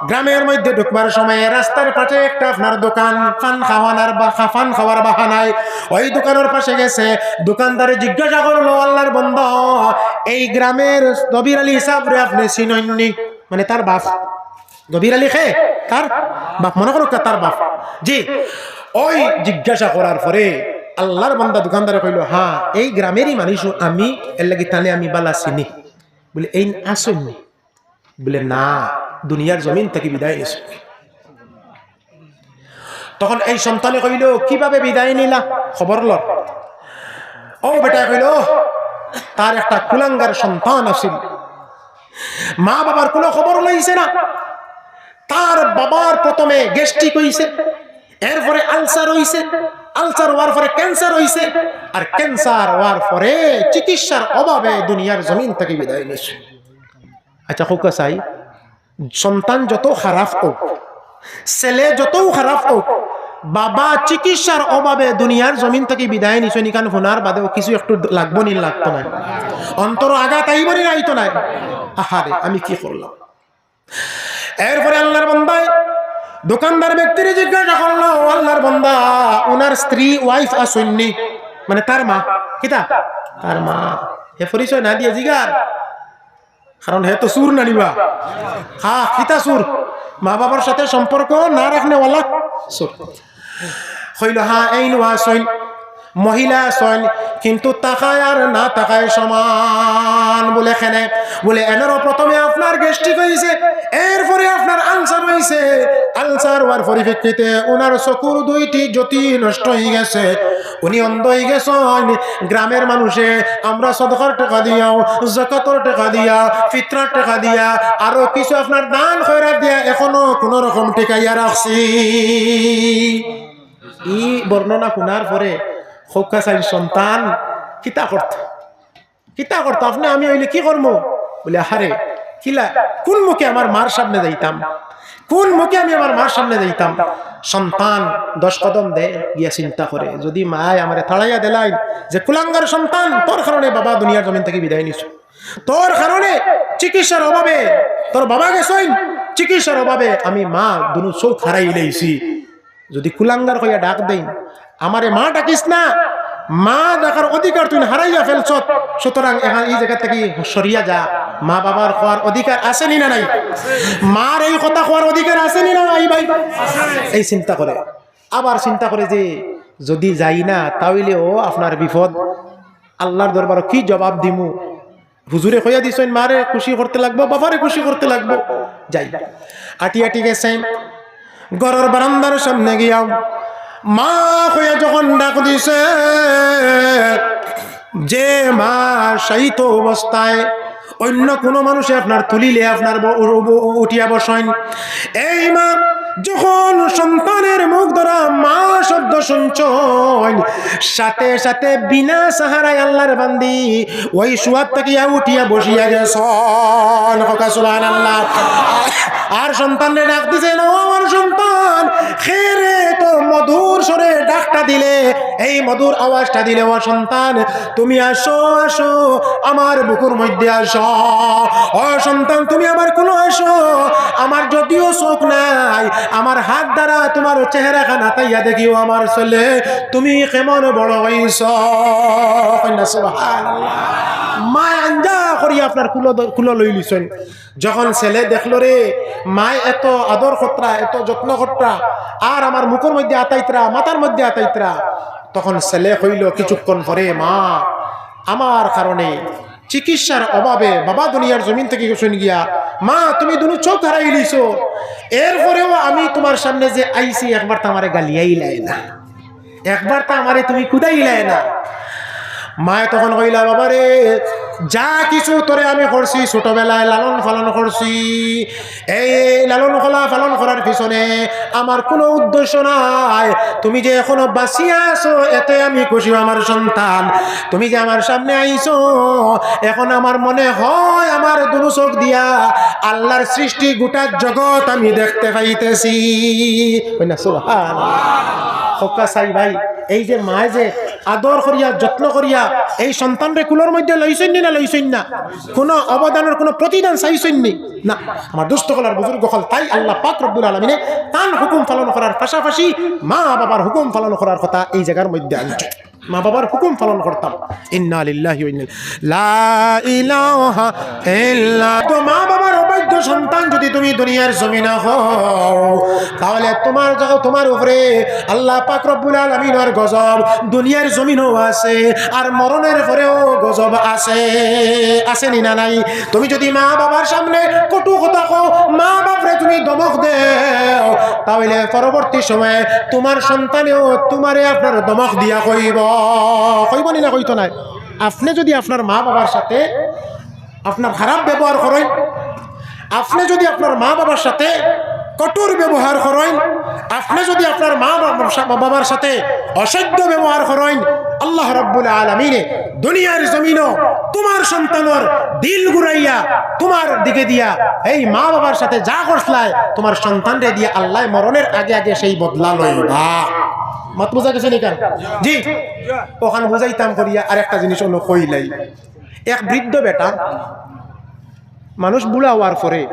গ্রামের মধ্যে ঢুকবার সময় রাস্তার পাশে একটা আপনার দোকান, পান খাওয়ানার বা খা-, পান খাওয়ার বাহানায় ওই দোকানের পাশে গেছে। দোকানদারে জিজ্ঞাসা করলো, "আল্লাহর বান্দা, এই গ্রামের দবির আলী সাবরে আপনে চিনইন নি?" মানে তার বাপ। দবির আলী কে? তার বাপ, মনে করো তার বাপ। জি, ওই জিজ্ঞাসা করার পরে আল্লাহর বান্দা দোকানদারে কইল, "হ্যাঁ, এই গ্রামেরই মানুষ আমি, এর লাগি তানে আমি বালা চিনি।" বলে, "এইন আছইন নি?" বলে, "না, দুনিয়ার জমিন থাকি বিদায় নিছইন।" তখন এই সন্তানে কইল, "কিভাবে বিদায় নিলা?" খবর লর। ও বেটায় কইল, "তার একটা কুলাঙ্গার সন্তান আছিল, মা বাবার কোনো খবর লইছে না। তার বাবার প্রথমে গ্যাস্ট্রিক হইছে, এরপরে আলসার হইছে, আলসার হওয়ার পরে ক্যান্সার হইছে, আর ক্যান্সার হওয়ার পরে চিকিৎসার অভাবে দুনিয়ার জমিন থাকি বিদায় নিছে।" আচ্ছা, কউক্কা চাই, সন্তান যত খারাপ হোক, ছেলে যতও খারাপ হোক, বাবা চিকিৎসার অভাবে দুনিয়ার জমিন থাকি বিদায় নিছইন, ইখান হুনার বাদেও কিছু একটু লাগবো নি, লাগতো নায়? অন্তরো আঘাত আইবো নি, আইতো নায়? আহারে, আমি কি করলাম? এরপরে আল্লাহর বান্দায় দোকানদার ব্যক্তিরে জিজ্ঞাসা করলো, "ও আল্লাহর বান্দা, উনার স্ত্রী, ওয়াইফ আছইন নি?" মানে তার মা। কিতা? তার মা। হে পরিচয় না দিয়া জিগার। কারণ হে তো চুর না নি বা। হ্যাঁ, কিতা চুর? মা বাবার সাথে সম্পর্ক না রাখনেওয়ালা চুর। কইল, "হ্যাঁ, এইনও আছইন, মহিলা আছইন, কিন্তু থাকায় আর না থাকায় সমান।" বলে, "কেনে?" বলে, "এনরও প্রথমে আপনার গ্যাস্ট্রিক হইছে, এরপরে আপনার আলসার হইছে, আলসার হওয়ার পরিপ্রেক্ষিতে উনার চকুর দুইটি জ্যোতি নষ্ট হয়ে গেছে, উনি অন্ধ হয়ে গেছেন। গ্রামের মানুষে আমরা সদকার টাকা দিয়াও, জাকাতর টাকা দিয়া, ফিতরার টাকা দিয়া, আরো কিছু আপনার দান খয়রাত দিয়া এখনো কোনো রকম টিকাইয়া রাখছি।" ই বর্ণনা হুনার পরে কউক্কা চাইন সন্তান কিতা করতো? কিতা করতো? "আপনে আমি অইলে কি করমু?" বলে, "আহারে, কিলা, কোন মুখে আমার মার সামনে যাইতাম? কোন মুখে আমি আমার মার সামনে যাইতাম?" সন্তান দশ কদম দে, গিয়া চিন্তা করে, "যদি মায় আমারে তাড়াইয়া দিলাইন যে, 'কুলাঙ্গার সন্তান, তোর কারণে বাবা দুনিয়ার জমিন থাকি বিদায় নিছে, তোর কারণে চিকিৎসার অভাবে তোর বাবা গেছইন, চিকিৎসার অভাবে আমি মা দুনো চউখ হারাইলাইছি।' যদি কুলাঙ্গার কইয়া ডাক দেইন, 'আমারে মা ডাকিস না, মা ডাকার অধিকার তুই হারাইয়া ফেলছত, সুতরাং এখন এই জায়গা থাকি সরিয়া যা।' মা বাবার কওয়ার অধিকার আছে নি না নাই? মার এই কথা কওয়ার অধিকার আছে নি না নাই ভাই? এই চিন্তা করে, আবার চিন্তা করে যে যদি যাই না, তাইলে ও আপনার বিপদ, আল্লাহর দরবারো কি জবাব দিমু? হুজুরে কইয়া দিছইন, মারে খুশি করতে লাগবো, বাবারে খুশি করতে লাগবো। যাই, আটি আটি গেছে, ঘরর বারান্দার সামনে গিয়া মা কইয়া যখন ডাক দিছে, যে মা শায়িত অবস্থায় অন্য কোনো মানুষে আপনার তুলিলে আপনার ব-, উ-, উ-, উঠিয়া বসইন, এই মা যখন সন্তানের মুখ ধরা মা শব্দ শুনছইন, সাথে সাথে বিনা সাহারায় আল্লাহর বান্দি ওই শুয়ার থাকিয়া উঠিয়া বসিয়া গেছইন। কউক্কা সুবহানাল্লাহ। আর সন্তানরে ডাক দিছইন, "ও আমার সন্তান, কে রে?" তো মধুর স্বরে ডাকটা দিলে, এই মধুর আওয়াজটা দিলে, "ও সন্তান, তুমি আসো, আসো, আমার বুকুর মধ্যে আসো। ও সন্তান, তুমি আমার কোলো আসো। আমার যদিও চউখ নাই, আমার হাত দ্বারা তোমার চেহারাখান আতাইয়া দেখিও, আমার ছেলে, তুমি কেমন বড় হইছো।" কইন না সুবহানাল্লাহ। মায় আঞ্জা করি আপনার কুলো দ-, কুলো লইলিছইন। যখন ছেলে দেখলো রে, মায় এত আদর করতরা, এত যত্ন করতরা, আর আমার মুখর মধ্যে আতাইতরা, মাথার মধ্যে আতাইতরা, তখন ছেলে কইলো কিছুক্ষণ পরে, "মা, আমার কারণে, চিকিৎসার অভাবে বাবা দুনিয়ার জমিন থাকি গেছইন গিয়া। মা, তুমি দুনো চউখ হারাইলিছো, এরপরেও আমি তুমার সামনে যে আইছি, একবার তো আমারে গালিয়াইলায় না।" একবার তো আমারে তুমি কুদাইলায় না। মায় তখন কইলা, "বাবারে, যা কিছু তোরে আমি করছি, ছোটবেলায় লালন পালন করছি, এই লালন কলা পালন করার পিছনে আমার কোনো উদ্দেশ্য নাই। তুমি যে এখনো বাঁচিয়া আছো, এতে আমি খুশি, আমার সন্তান। তুমি যে আমার সামনে আইছো, এখন আমার মনে হয় আমার দুনো চউখ দিয়া আল্লাহর সৃষ্টি গোটা জগৎ আমি দেখতে পাইতেছি।" কই না, সুবহানাল্লাহ। কউক্কা চাই ভাই, এই যে মায় যে আদর করিয়া, যত্ন করিয়া এই সন্তানরে কুলর মধ্যে লইছইন নি না, লইছইন না? কোনো অবদানর কোনো প্রতিদান চাইছইন নি? না। আমার দোস্ত অকল আর বুজুর্গ অকল, তাই আল্লাহ পাক রব্বুল আলামিনে তান হুকুম পালন করার পাশাপাশি মা বাবার হুকুম পালন করার কথা এই জাগার মধ্যে আনছইন। মা বাবার হুকুম পালন করতাম। ইন্না লিল্লাহি ওয়া ইন্না ইলাইহি, লা ইলাহা ইল্লা। তো মা বাবার অবাধ্য সন্তান যদি তুমি দুনিয়ার জমিনে হও, তাহলে তুমার জাগা, তুমার উপরে আল্লাহ পাক রব্বুল আলামিনর গজব দুনিয়ার জমিনও আছে, আর মরণের পরেও গজব আছে। আছে নি না নাই? তুমি যদি মা বাবার সামনে কটু কথা কও, মা বাপরে তুমি ধমক দেও, তাহলে পরবর্তী সময়ে তুমার সন্তানেও তুমারে আপনার ধমক দিয়া কইবো। কইবো নি না, কইতো নায়? আপনে যদি আপনার মা বাবার সাথে আপনার খারাপ ব্যবহার করইন, আপনে যদি আপনার মা বাবার সাথে কঠোর ব্যবহার করইন, আপনে যদি আপনার মা বাবার সা-, বাবার সাথে অসভ্য ব্যবহার করইন, আল্লাহ রাব্বুল আলামিনে দুনিয়ার জমিনো তুমার সন্তানর দিল ঘুরাইয়া তুমার দিকে দিয়া, এই মা বাবার সাথে যা করছলায়, তুমার সন্তানরে দিয়া আল্লায় মরণের আগে আগে সেই বদলা লইবা। মাত বুঝা গেছে নি কান? জি, অখান বুঝাইতাম করিয়া আরেকটা জিনিস অনো কইলাই। এক বৃদ্ধ বেটা, মানুষ বুড়া অওয়ার পরে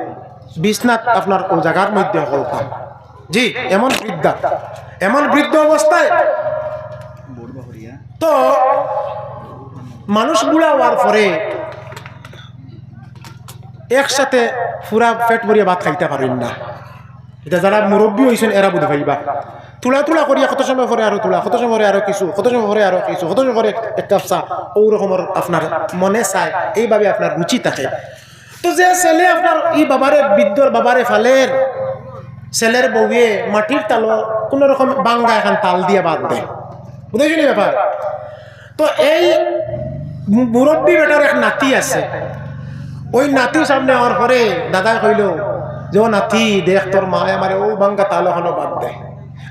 বিছনাত আপনার অউ জাগার মধ্যে হকলতা। জি, এমন বৃদ্ধা, এমন বৃদ্ধ অবস্থায় তো মানুষ বুড়া অওয়ার পরে একসাথে পুরা পেট ভরিয়া ভাত খাইতা পারইন না। ইটা যারা মুরব্বি অইছইন এরা বুঝি পাইবা। তুলা তুলা করিয়া কত সময় পরে আরো তুলা, কত সময় পরে আরো কিছু, কত সময় পরে আরো কিছু, কত সময় পরে এক কাপ চা, অউ রকমর আপনার মনে চায়, এইভাবে আপনার রুচি থাকে। তো যে ছেলে আপনার ই বাবারে, বৃদ্ধর বাবারে ফালের, ছেলের বউয়ে মাটির তালো কোনো রকম ভাঙ্গা এখান তাল দিয়া বাদ দেয়, বুঝাইছো নি ব্যাপার? তো এই মু-, মুরব্বি বেটার এক নাতি আছে, ওই নাতি সামনে অওয়ার পরে দাদায় কইলো যে, "ও নাতি, দেখ তোর মায় আমারে অউ ভাঙ্গা তাল অখানো বাদ দেয়,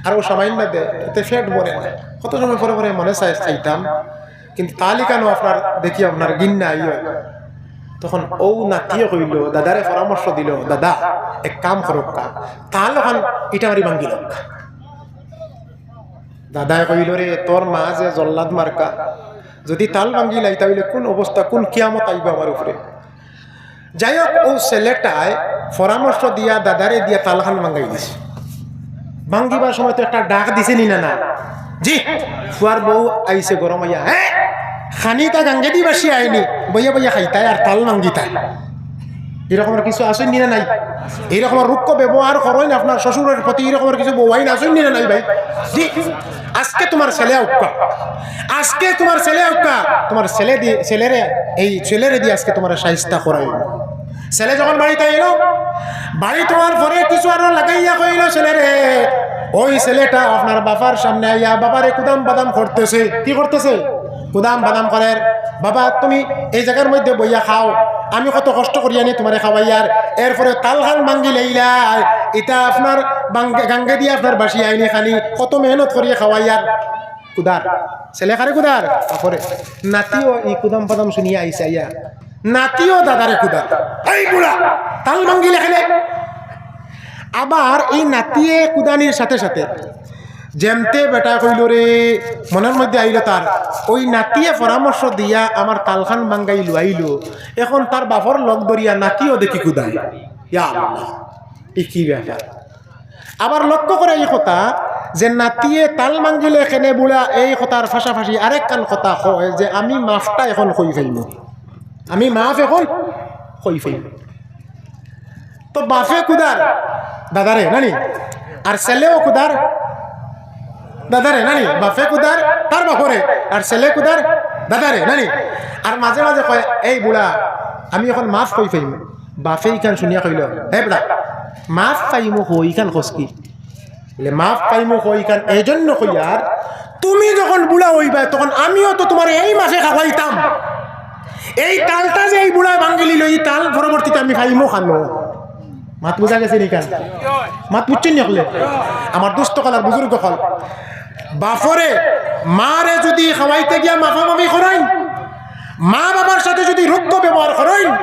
আর অউ সামাইন্য দেয়, এতে পেট ভরে না।" কত সময় পরে পরে মনে চায় খাইতাম, কিন্তু তাল ইখানো আপনার দেখি আপনার ঘিন্না আই অয়। তখন অউ নাতিয়ে কইলো, দাদারে পরামর্শ দিলো, "দাদা, এক কাম করউক্কা, তাল অখান ইটা মারি ভাঙ্গি লউক্কা।" দাদায় কইলো, "রে, তোর মা যে জল্লাদ মার্কা, যদি তাল ভাঙ্গিলায়, তা অইলে কোন অবস্থা, কোন কিয়ামত আইবো আমার উপরে?" যাই হোক, অউ ছেলেটায় পরামর্শ দিয়া দাদারে দিয়া তালখান ভাঙ্গাই দিছে। ভাঙ্গিবার সময় তো একটা ডাক দিছে নি না, না? জি, ফুয়ার বউ আইছে গরম অইয়া, "হে, খানি তা গাঙ্গেদি বাসি আইনি, বইয়া বইয়া খাইতায় আর তাল ভাঙ্গিতায়।" এরকমর কিছু আছইন নি না নাই? এরকমর রুক্ষ ব্যবহার করইন আপনার শ্বশুরের প্রতি, এরকমর কিছু বউআইন আছইন নি না নাই ভাই? জি, আজকে তুমার ছেলে আউক্কা, আজকে তুমার ছেলে আউক্কা, তুমার ছেলে দি-, ছেলেরে, এই ছেলেরে দি আজকে তুমারে শায়েস্তা করাইবো। ছেলে যখন বাড়িত আইলো, বাড়িত অওয়ার পরে কিছু আরো লাগাইয়া কইলো ছেলেরে, ওই ছেলেটা আপনার বাবার সামনে আইয়া বাবারে কুদাম বাদাম করতেছে। কি করতেছে? কুদাম বাদাম করের, "বাবা, তুমি এই জাগার মধ্যে বইয়া খাও, আমি কত কষ্ট করিয়া নি তুমারে খাওয়াইয়ার, এরপরে তালখান ভাঙ্গিলাইলায়, ইটা আপনার ভাঙ্গে-, গাঙ্গেদি আপনার বাসি আইনি খানি, কত মেহনত করিয়া খাওয়াইয়ার।" কুদার, ছেলে কারে কুদার? বাপরে। নাতিও ই কুদাম বাদাম শুনিয়া আইছে আইয়া, নাতিও দাদারে কুদার, "এই বুড়া, তাল ভাঙ্গিলে কেনে?" আবার এই নাতিয়ে কুদানির সাথে সাথে যেমতে বেটা কইলো রে, মনর মধ্যে আইলো তার, ওই নাতিয়ে পরামর্শ দিয়া আমার তালখান ভাঙ্গাই লুয়াইলো, এখন তার বাপর লগ ধরিয়া নাতিও দেখি কুদায়। ইয়া আল্লাহ, ই কি ব্যাপার? আবার লক্ষ্য করে ই কথা যে নাতিয়ে তাল ভাঙ্গিলে কেনে বুড়া, এই কথার পাশাপাশি আরেকখান কথা কয় যে আমি মাফটা এখন কই ফাইমু। আমি মাফ এখন কই ফাইমু। তো বাফে কুদার দাদারে, নানি? আর ছেলেও কুদার দাদারে, নানি? বাফে কুদার তার বাফরে, আর ছেলে কুদার দাদারে, নানি? আর মাঝে মাঝে কয়, "এই বুড়া, আমি এখন মাফ কই ফাইমু।" বাফে ইখান শুনিয়া কইল, "হে বুড়া, মাফ পাইমু কই, ইখান কস কি?" বলে, "মাফ পাইমু কই, ইখান এই জন্য কইয়ার, তুমি যখন বুড়া অইবায়, তখন আমিও তো তুমারে এই মাফে খাওয়াইতাম। এই তালটা যে এই বুড়ায় ভাঙ্গিলিলো, এই তাল পরবর্তীতে আমি পাইমু খানো।" মাত বুঝা গেছে নি ইখান? মাত বুঝছইন নি অকলে? আমার দোস্ত অকল আর বুজুর্গ অকল, বাফরে, মারে যুদি খাওয়াইতে গিয়া মাফামাফি করইন, মা বাবার সাথে যুদি রুক্ষ ব্যবহার করইন,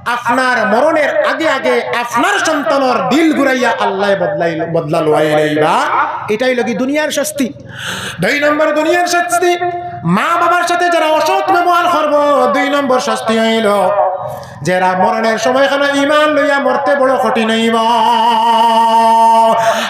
আপনার মরণের আগে আগে আপনার সন্তানর দিল ঘুরাইয়া আল্লায় বদলাই, বদলা লওয়াই লইবা। ইটাই অইলো গি দুনিয়ার শাস্তি। দুই নম্বর দুনিয়ার শাস্তি, মা বাবার সাথে যারা অসৎ ব্যবহার করবো, দুই নম্বর শাস্তি অইলো, যারা মরণের সময় খানো ইমান লইয়া মরতে বড় কঠিন অইবো।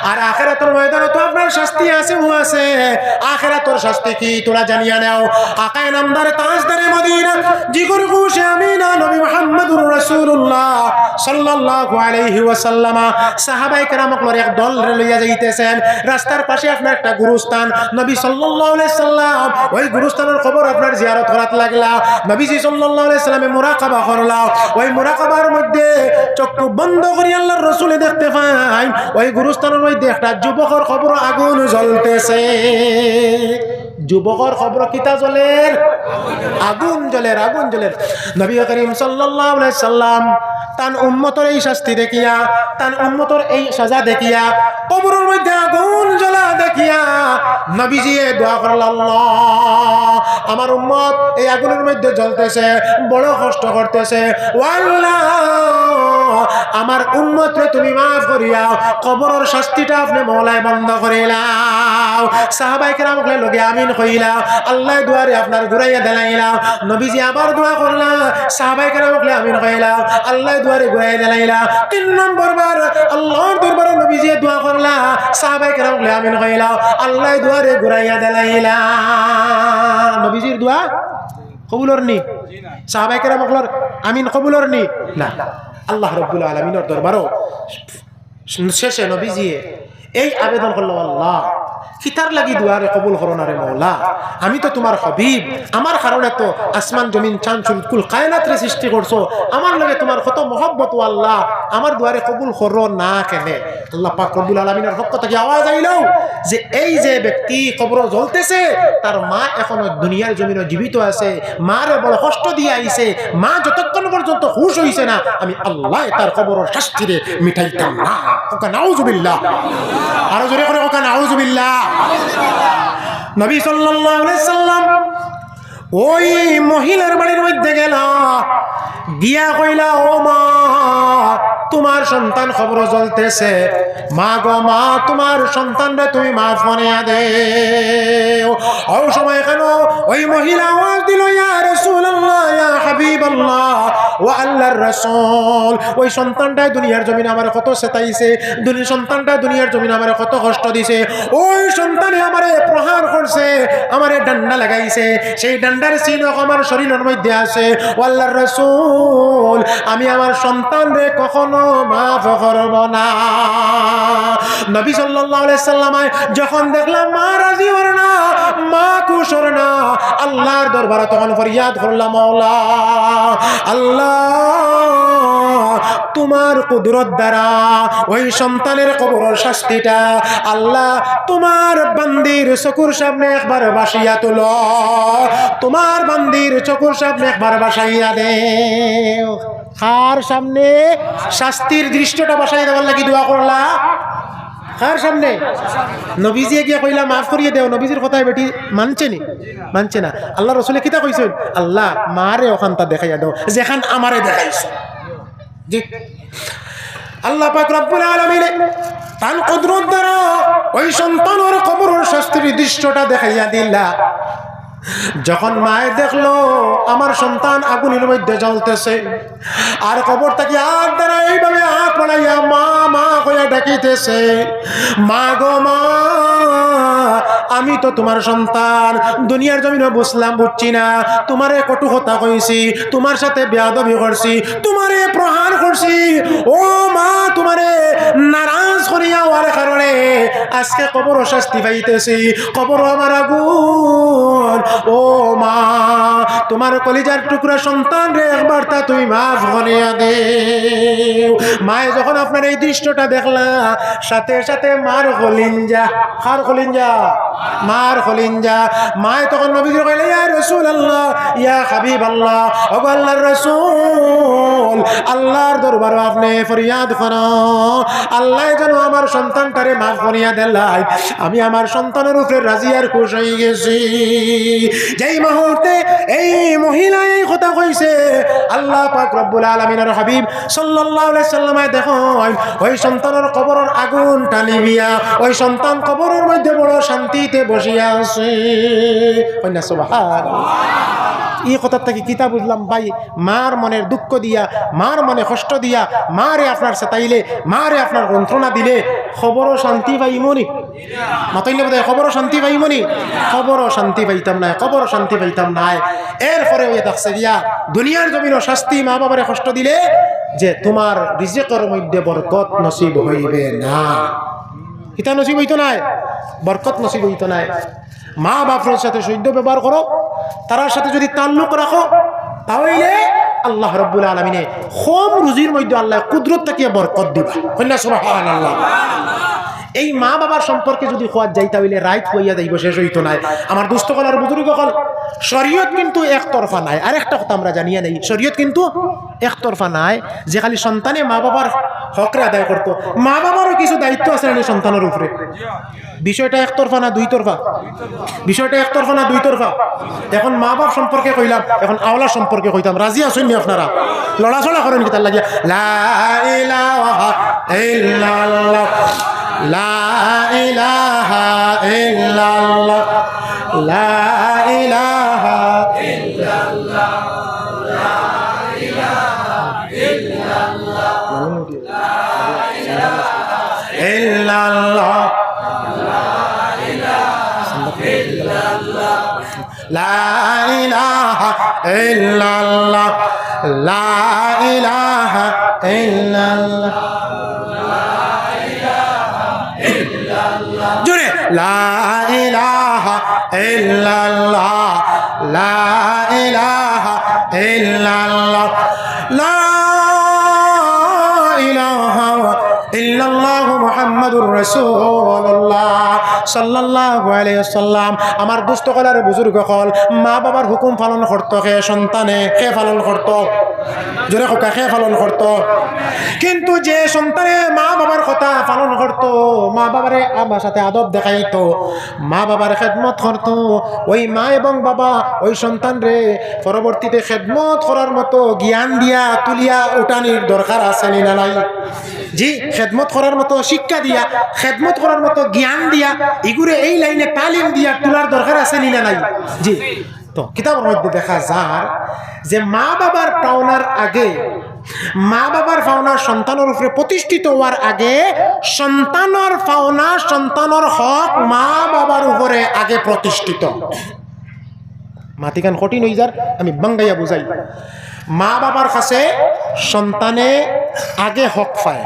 আর আখেরাতর ময়দানো তো আপনার শাস্তি আছে, ও আছে। আখেরাতর শাস্তি কি, থুড়া জানিয়া নেও। আকায়ে নামদার তাজদারে মদিনা, জিগর গোশে আমিনা, নবী মুহাম্মদুর রাসূলুল্লাহ সাল্লাল্লাহু আলাইহি ওয়াসাল্লাম। সাহাবায়ে কেরাম অকলর এক দলরে লইয়া যাইতেছেন। রাস্তার পাশে আপনার একটা গুরুস্থান, নবী সাল্লাল্লাহু আলাইহি সাল্লাম ওই গুরুস্থানর কবর আপনার জিয়ারত করাত লাগলা। নবীজি সাল্লাল্লাহু আলাইহি সাল্লামে মুরাকাবা করলা। ওই মুরাকাবার মধ্যে চক্ষু বন্ধ করি আল্লাহর রসুলে দেখতে পাইন, ওই গুরুস্থানর মধ্যে একটা যুবকর কবর আগুন জ্বলতেছে। যুবকর কবর কিতা জ্বলের? আগুন জ্বলের, আগুন জ্বলের। নবী করিম সাল্লাল্লাহু আলাইহি সাল্লাম তান উম্মতর এই শাস্তি দেখিয়া, তান উম্মতর এই সাজা দেখিয়া, কবরর মধ্যে আগুন জ্বলা দেখিয়া নবীজিয়ে দোয়া করলা, "আল্লাহ, আমার উম্মত এই আগুনর মধ্যে জ্বলতেছে, বড় কষ্ট করতেছে। ও আল্লাহ, আমার উম্মতরে তুমি মাফ করিয়া কবরর শাস্তিটা আপনে মওলায় বন্ধ করিলাও।" সাহাবায়ে কেরাম অকলে লগে আমিন কইলা। আল্লায় দোয়ারে আপনার ঘুরাইয়া দিলাইলা। নবীজি আবার দোয়া করলা, সাহাবায়ে কেরাম অকলে আমিন কইলা। আল্লায় দোয়ারে ঘুরাইয়া দিলাইলা। তিন নম্বর বার আল্লাহর দরবারো নবীজি দোয়া করলা, সাহাবায়ে কেরাম অকলে আমিন কইলা। আল্লায় দোয়ারে ঘুরাইয়া দিলাইলা। নবীজির দোয়া কবুল অর নি? সাহাবায়ে কেরাম অকলর আমিন কবুল অর নি? না। আল্লাহ রাব্বুল আলামিনর দরবারো শেষে নবীজিয়ে এই আবেদন করলা, "আল্লাহ, কিতার লাগি দোয়ারে কবুল করো না রে মওলা? আমি তো তুমার হাবিব, আমার কারণে তো আসমান জমিন চান সূরজ কুল কায়নাতরে সৃষ্টি করছো, আমার লগে তুমার কত মহব্বত, ও আল্লাহ, আমার দোয়ারে কবুল করো না কেনে?" আল্লাহ পাক রব্বুল আলামিনর পক্ষ থাকি আওয়াজ আইলো যে এই যে ব্যক্তি কবরো জ্বলতেছে, তার মা এখনো দুনিয়ার জমিনো জীবিত আছে, মারে বড় কষ্ট দিয়া আইছে, মা যতক্ষণ পর্যন্ত হুশ অইছে না, আমি আল্লায় তার কবরর শাস্তিরে মিটাইতাম না। কউক্কা নাউজুবিল্লাহ। আরো জোরে করি কউক্কা নাউজুবিল্লাহ। নবী সাল্লাল্লাহু আলাইহি সাল্লাম ওই মহিলার বাড়ির মধ্যে গেলা, গিয়া কইলা, "ও মা, তুমার সন্তান কবরো জ্বলতেছে, মা গো মা, তুমার সন্তানরে তুমি মাফ করিয়া দেও।" অউ সময় কেনে ওই মহিলা আওয়াজ দিল, "ইয়া রাসূলুল্লাহ, ইয়া হাবিবাল্লাহ, ও আল্লাহর রাসূল, ওই সন্তানটায় দুনিয়ার জমিনে আমারে কত সতাইছে, দুনি-, সন্তানটায় দুনিয়ার জমিনে আমারে কত কষ্ট দিছে, ওই সন্তানে আমারে প্রহার করছে, আমারে ডান্ডা লাগাইছে, সেই ডান্ডার চিহ্ন আমার শরীরর মধ্যে আছে। ও আল্লাহর রাসূল, আমি আমার সন্তানরে কখনো মাফ করব না।" নবী সাল্লাল্লাহু আলাইহি সাল্লাম যখন দেখলা মা রাজি অর না, মা খুশ অর না, আল্লাহর দরবারো তখন ফরিয়াদ করলা, "মওলা, আল্লাহ, তুমার কুদরত দ্বারা ওই সন্তানের কবরর শাস্তিটা, আল্লাহ, তুমার বান্দির চকুর সামনে একবার ভাসাইয়া তুলো, তুমার বান্দির চকুর সামনে একবার ভাসাইয়া দেও।" কার সামনে? শাস্তির দৃশ্যটা ভাসাইয়া দেওয়ার লাগি দোয়া করলা। কার সামনে? নবীজিয়ে গিয়া কইলা, "মাফ করিয়া দেও।" নবীজির কথায় বেটি মানছে নি? মানছে না। আল্লাহর রসুলে কিতা কইছইন? "আল্লাহ, মারে অখানটা দেখাইয়া দেও, যেখান আমারে দেখাইছো।" জি। আল্লাহ পাক রব্বুল আলামিনে তান কুদরত দ্বারা ওই সন্তানর কবরর শাস্তির দৃশ্যটা দেখাইয়া দিলা। যখন মায়ে দেখলো আমার সন্তান আগুনের মধ্যে জ্বলতেছে, আর কবর থাকি হাত দ্বারা এইভাবে হাত বাড়াইয়া মা, মা কইয়া ডাকিতেছে, "মা গো মা, আমি তো তুমার সন্তান, দুনিয়ার জমিনো বুঝলাম, বুঝছি না, তুমারে কটু কথা কইছি, তুমার সাথে বেয়াদবি করছি, তুমারে প্রহার করছি। ও মা, তুমারে নারাজ করিয়া অওয়ার কারণে আজকে কবরো শাস্তি পাইতেছি, কবরো আমার আগুন। ও মা, তুমার কলিজার টুকরা সন্তানরে একবারতা তুমি মাফ করিয়া দেও। মায়ে যখন আপনার এই দৃশ্যটা দেখলা, সাথে সাথে মার কলিঞ্জা, কার কলিঞ্জা? মার কলিঞ্জা। মায়ে তখন নবীজিরে কইলা, "ইয়া রাসূলুল্লাহ, ইয়া হাবিবাল্লাহ, ওগো আল্লাহর রাসূল, আল্লাহর দরবারো আপনে ফরিয়াদ করো, আল্লায় যেন আমার সন্তানটারে মাফ করিয়া দেলাইন, আমি আমার সন্তানর উপরে রাজি আর খুশ অইগেছি।" যেই মুহূর্তে এই মহিলায় এই কথা কইছে, আল্লাহ পাক রব্বুল আলামিনর হাবিব সাল্লাল্লাহু আলাইহি ওয়াসাল্লামে দেখইন, ওই সন্তানর কবরর আগুনটা নিবিয়া, ওই সন্তান কবরর মধ্যে বড় শান্তিতে বসিয়া আছে। কইন না সুবহানাল্লাহ। ই কথার থাকি কিতা বুঝলাম ভাই? মার মনের দুঃখ দিয়া, মার মনে কষ্ট দিয়া, মারে আপনার সতাইলে, মারে আপনার যন্ত্রণা দিলে, কবরো শান্তি পাইমুনি? মাতইন না বোধহয়, কবরো শান্তি পাইমুনি? কবরো শান্তি পাইতাম নায়, কবরো শান্তি পাইতাম নায়। এরপরে অইয়া দেখছে গিয়া, দুনিয়ার জমিনো শাস্তি, মা বাবারে কষ্ট দিলে, যে তুমার রিজিকর মধ্যে বরকত নসিব অইবে না। কিতা নসিব অইতো নায়? বরকত নসিব অইতো নায়। মা বাপর সাথে সইজ্জ ব্যবহার করো, তারার সাথে যদি তাল্লুক রাখো, তাইলে আল্লাহ রাব্বুল আলামিনে কম রুজির মধ্যে আল্লায় কুদরত থাকিয়া বরকত দিবা। কইন না সুবহানাল্লাহ। এই মা বাবার সম্পর্কে যদি কওয়া যাইতা অইলে রাইত অইয়া যাইবো, শেষ অইতো নায়। আমার দোস্ত অকল আর বুজুর্গ অকল, শরীয়ত কিন্তু একতরফা নায়। আর একটা কথা আমরা জানিয়া নেই, শরীয়ত কিন্তু একতরফা নায় যে খালি সন্তানে মা বাবার হকরে আদায় করতো। মা বাবারও কিছু দায়িত্ব আছে না সন্তানর উপরে। বিষয়টা একতরফা না দুই তরফা? বিষয়টা একতরফা না দুই তরফা? এখন মা বাপ সম্পর্কে কইলাম, এখন আওলাদ সম্পর্কে কইতাম। রাজি আছইন নি আপনারা? লড়াচড়া করইন কিতার লাগিয়া? লা ইলাহা ইল্লাল্লাহ, লা ইলাহা ইল্লাল্লাহ, লা ইলাহা ইল্লাল্লাহ। ইল্লাল্লাহ। লা ইলাহা ইল্লাল্লাহ। লা ইলাহা ইল্লাল্লাহ। জোরে। লা ইলাহা ইল্লাল্লাহ। লা ইলাহা ইল্লাল্লাহ। লা ইলাহা ইল্লাল্লাহু মুহাম্মাদুর রাসূলুল্লাহ সাল্লাল্লাহু আলাইহি ওয়াসাল্লাম। আমার দোস্ত অকল আর বুজুর্গ অকল, মা বাবার হুকুম পালন করতো কে? সন্তানে। কে পালন করতো? জোরে কউক্কা, কে পালন করতো? কিন্তু যে সন্তানে মা বাবার কথা পালন করতো, মা বাবারে আমার সাথে আদব দেখাইতো, মা বাবার খেদমত করতো, ওই মা এবং বাবা ওই সন্তানরে পরবর্তীতে খেদমত করার মতো জ্ঞান দিয়া তুলিয়া উঠানির দরকার আছে নি না নাই? জি, খেদমত করার মতো শিক্ষা দিয়া, খেদমত করার মতো জ্ঞান দিয়া, ইগুরে এই লাইনে তালিম দিয়া তুলার দরকার আছে নি না নাই? জি। তো কিতাবর মধ্যে দেখা যার যে মা বাবার পাওনার আগে, মা বাবার পাওনা সন্তানর উপরে প্রতিষ্ঠিত অওয়ার আগে, সন্তানর পাওনা, সন্তানর হক মা বাবার উপরে আগে প্রতিষ্ঠিত। মাতিখান কঠিন অইযার, আমি বাঙ্গাইয়া বুঝাই। মা বাবার কাছে সন্তানে আগে হক পায়,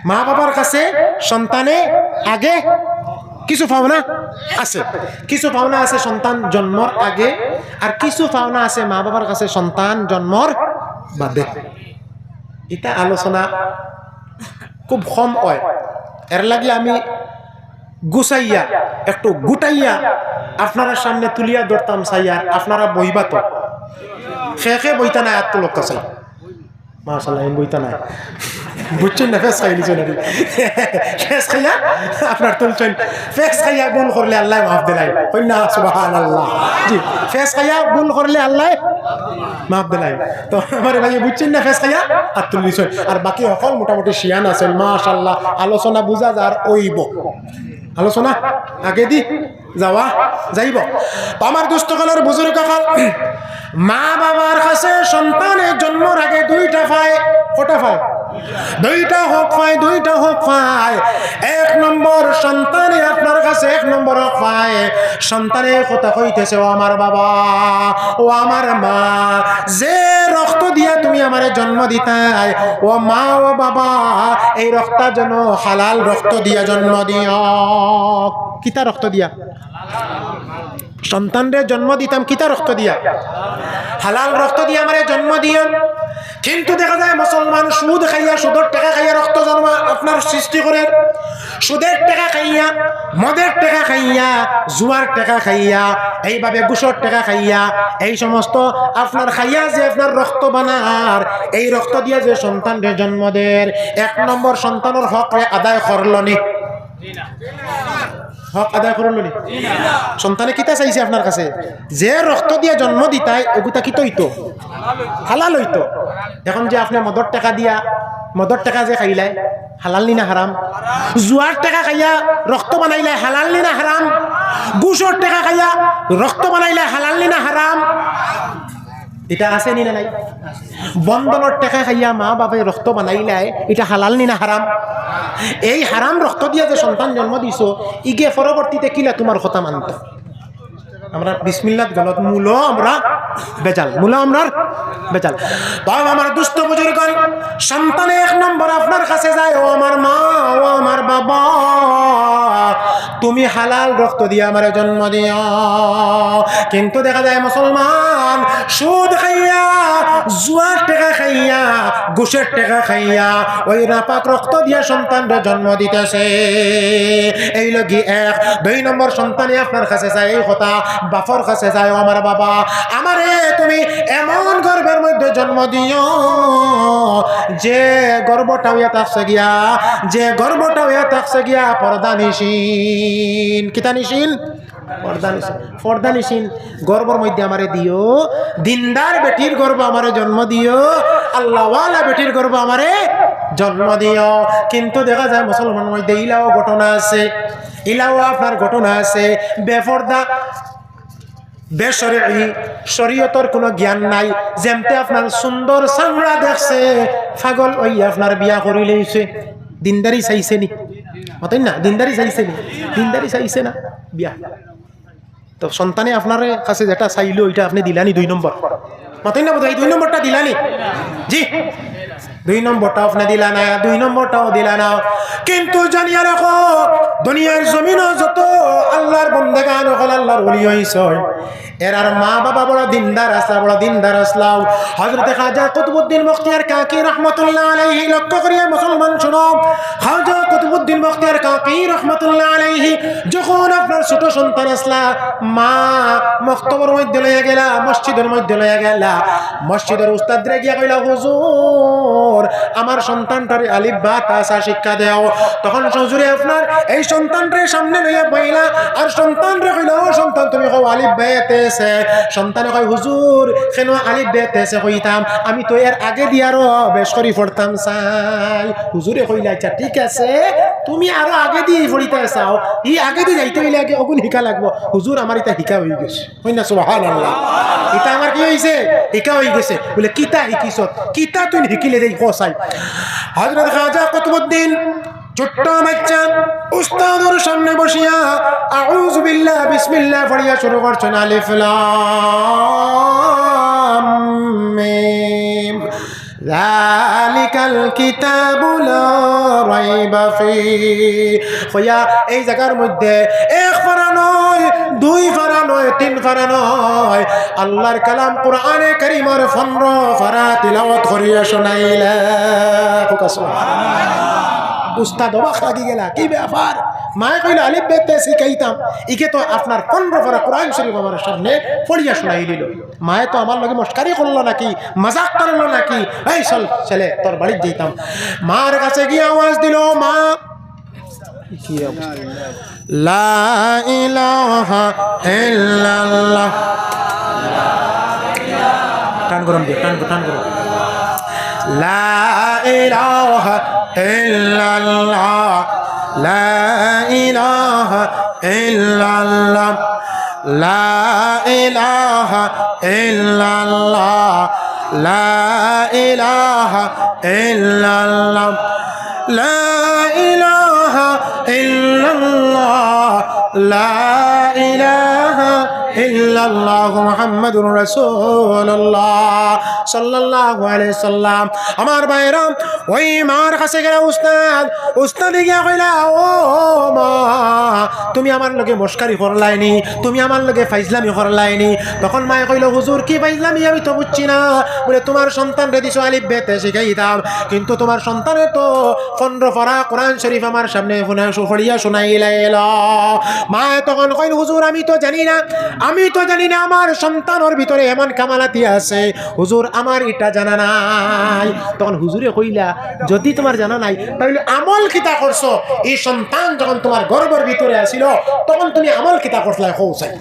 মা বাবার কাছে সন্তানে আগে কিছু পাওনা আছে, কিছু পাওনা আছে সন্তান জন্মর আগে, আর কিছু পাওনা আছে মা বাবার কাছে সন্তান জন্মর বাদে। ইতা আলোচনা খুব কম অয়, এর লাগি আমি গুছাইয়া, একটু গুটাইয়া আপনারার সামনে তুলিয়া ধরতাম চাই, আর আপনারা বইবা তো। কে কে বইতা নায়, আত তুলউক্কা চাই। মাশাআল্লাহ, ইন বইতা নায়। বুঝছইন না, ফেস খাইলিছইন আর কি। ফেস খাইয়া আপনার তুলছইন। ফেস খাইয়া ভুল করলে আল্লায় মাফ দিলাইন। কইন না সুবহানাল্লাহ। জি, ফেস খাইয়া ভুল করলে আল্লায় মাফ দিলাইন। তো আমার ভাই বুঝছইন না, ফেস খাইয়া আত তুলিছইন। আর বাকি হকল মোটামুটি শিয়ান আছইন, মাশাআল্লাহ। আলোচনা বুঝা যার অইবো। আলোচনা আগেদি যাওয়া যাইবো। তো আমার দোস্ত অকল আর বুজুর্গ অকল, মা বাবার কাছে সন্তানে জন্মর আগে দুইটা পায়। কয়টা পায়? দুইটা হক পায়, দুইটা হক পায়। এক নম্বর, সন্তানে আপনার কাছে এক নম্বর হক পায়। সন্তানে কথা কইতেছে, "ও আমার বাবা, ও আমার মা, যে রক্ত দিয়া তুমি আমারে জন্ম দিতায়, ও মা, ও বাবা, এই রক্তটা যেন হালাল রক্ত দিয়া জন্ম দিও।" কিতা রক্ত দিয়া? সন্তানরে জন্ম দিতাম কিতা রক্ত দিয়া? হালাল রক্ত দিয়া আমারে জন্ম দিও। কিন্তু দেখা যায় মুসলমান সুদ খাইয়া, সুদর টেকা খাইয়া রক্ত জন্ম আপনার সৃষ্টি করের। সুদের টেকা খাইয়া, মদের টেকা খাইয়া, জুয়ার টেকা খাইয়া, এইভাবে ঘুষর টেকা খাইয়া, এই সমস্ত আপনার খাইয়া যে আপনার রক্ত বানার, এই রক্ত দিয়া যে সন্তানরে জন্ম দের, এক নম্বর সন্তানর হকরে আদায় করলো নি? হক আদায় করলো নি? সন্তানে কিতা চাইছে আপনার কাছে? যে রক্ত দিয়া জন্ম দিতায়, ওগুতা কিতা অইতো? হালাল অইতো। এখন যে আপনে মদর টেকা দিয়া, মদর টেকা যে খাইলায়, হালাল নি না হারাম? জুয়ার টেকা খাইয়া রক্ত বানাইলায়, হালাল নি না হারাম? ঘুষর টেকা খাইয়া রক্ত বানাইলায়, হালাল নি না হারাম? ইটা আছে নি না নাই? বন্ধনর টেকা খাইয়া মা বাপে রক্ত বানাইলায়, ইটা হালাল নি না হারাম? এই হারাম রক্ত দিয়া যে সন্তান জন্ম দিছো, ইগে পরবর্তীতে কিলা তুমার কথা মানতো? আমরা বিসমিল্লাত গলত, মূলো আমরা বেজাল, মূলো আমরার বেজাল। বাবা, আমার দুস্ত বুজুর্গন, সন্তানে এক নম্বর আপনার কাছে যায়, "ও আমার মা, ও আমার বাবা, তুমি হালাল রক্ত দিয়া আমারে জন্ম দিও।" কিন্তু দেখা যায় মুসলমান সুদ খাইয়া, জুয়ার টেকা খাইয়া, ঘুষের টেকা খাইয়া, ওই নাপাক রক্ত দিয়া সন্তানরে জন্ম দিতেছে। এই লগি এক। দুই নম্বর সন্তানে আপনার কাছে যায় এই কথা, বাপর কাছে যায়, "ও আমার বাবা, আমারে তুমি এমন গর্ভের মধ্যে জন্ম দিও, যে গর্ভটা হইয়া থাকছে গিয়া, যে গর্ভটা হইয়া থাকছে গিয়া পর্দা নিশিন।" কিতা নিশিন? পর্দা নিশিন। পর্দা নিশিন গর্ভর মধ্যে আমারে দিও, দিনদার বেটির গর্ভ আমারে জন্ম দিও, আল্লাহওয়ালা বেটির গর্ভ আমারে জন্ম দিও। কিন্তু দেখা যায় মুসলমান মধ্যে ইলাও ঘটনা আছে, ইলাও আপনার ঘটনা আছে, বেপর্দা, বেশরই, শরীয়তর কোনো জ্ঞান নাই, যেমতে আপনার সুন্দর চামড়া দেখছে, পাগল হইয়া আপনার বিয়া করি লইছে। দিনদারি চাইছে নি? মাতইন না, দিনদারি চাইছে নি? দিনদারি চাইছে না, বিয়া। তো সন্তানে আপনার কাছে যেটা চাইলো, ওইটা আপনে দিলানি দুই নম্বর? মাতইন না বোধহয়, দুই নম্বরটা দিলানি? জি, দুই নম্বরটা আপনে দিলা না, দুই নম্বরটাও দিলা না। কিন্তু জানিয়া রাখো, দুনিয়ার জমিনো যত আল্লাহর বন্দেগান অকল, আল্লাহর ওলি অইছইন, এরার মা বাবা বড় দিনদার আছলা, বড় দিনদার আছলা। হযরতে খাজা কুতুবউদ্দিন বখতিয়ার কাকি রহমতুল্লাহ আলাইহি, লক্ষ্য করিয়া মুসলমান শুনো, খাজা কুতুবউদ্দিন বখতিয়ার কাকি রহমতুল্লাহ আলাইহি যখন আপনার ছোট সন্তান আছলা, মা মক্তবর মধ্যে লইয়া গেলা, মসজিদর মধ্যে লইয়া গেলা, মসজিদর উস্তাদরে গিয়া কইলা, "হুজুর, আমার সন্তানটারে আলিফ বা তা সা শিক্ষা দেও।" তখন হুজুরে আপনার এই সন্তানরে সামনে লইয়া বইলা, আর সন্তানরে কইলা, "ও সন্তান, তুমি কও আলিফ বে তে সে।" সন্তানে কয়, "হুজুর, কেন আলিফ বে তে সে কইতাম? আমি তো এর আগে দিয়া আরো বেশ করি পড়তাম চাই।" হুজুরে কইলা, "আচ্ছা, ঠিক আছে, তুমি আরো আগে দিয়া পড়িতা চাও, ই আগে দিয়া যাইতে অইলে আগে অগুন হিকা লাগবো।" "হুজুর, আমার ইতা হিকা অইগেছে।" কইন না সুবহানাল্লাহ। "ইতা আমার কি অইছে? হিকা অইগেছে।" বলে, "কিতা হিকিছত? কিতা তুই হিকিলে দেই কসাই?" হযরত খাজা কুতুবউদ্দিন ছোট্ট বাচ্চা উস্তাদর সামনে বসিয়া আউযু বিল্লাহ, বিসমিল্লাহ পড়িয়া শুরু করছইন, "আলিফ লাম মিম।" যালিকাল কিতাবু লা রাইবা ফি। কইয়া এই জাগার মধ্যে এক পারা নয়, দুই পারা নয়, তিন পারা নয়, আল্লাহর কালাম কোরআনে কারীমর পনরো পারা তিলাওয়াত করিয়া শুনাইলা। কউক্কা সুবহানাল্লাহ। উস্তাদ অবাক লাগি গেলা, "কি ব্যাপার?" মায়ে কইলা, "আলিফ বে তে সে শিখাইতাম, ইগে তো আপনার পনরো পারা কোরআন শরীফ আমার সামনে পড়িয়া শুনাই দিল।" মায়ে তো আমার লগে মস্কারি করলো নাকি, মজাক করলো নাকি? "এই চল ছেলে, তোর বাড়িত যাইতাম।" মার কাছে গিয়া আওয়াজ দিল, "মা।" কি অবস্থা? লা ইলাহা ইল্লাল্লাহ। টান গরম দিয়া, টান, টান গরম। লা ইলাহা ইল্লাল্লাহ, লা ইলাহা ইল্লাল্লাহ, লা ইলাহা ইল্লাল্লাহ, لا إله إلا الله، لا إله إلا الله، لا إله إلا الله محمد رسول الله صلى الله عليه وسلم। আমার ভাইরা, ওই মার কাছে গেলা উস্তাদ, উস্তাদে গিয়া কইলা, "ও মা, তুমি আমার লগে মস্কারি করলায়নি, তুমি আমার লগে ফাইজলামি করলায়নি।" তখন মায়ে কইলো, "হুজুর, কি ফাইজলামি? আমি তো বুঝছি না।" বলে, "তোমার সন্তানরে দিছো আলিফ বেতে শিখাইতাম, কিন্তু তোমার সন্তানে তো পনেরো পারা কোরআন শরীফ আমার সামনে হুনা-, পড়িয়া শুনাইলাইলো।" মায়ে তখন কইন, "হুজুর, আমি তো জানি না, আমি তো জানি না আমার সন্তানর ভিতরে এমন কামালাতি আছে, হুজুর, আমার ইটা জানা নাই।" তখন হুজুরে কইলা, "যদি তোমার জানা নাই, তাইলে আমল কিতা করছো? এই সন্তান যখন তোমার গর্ভর ভিতরে আছিল, তখন তুমি আমল কিতা করছলায়, কও চাই।"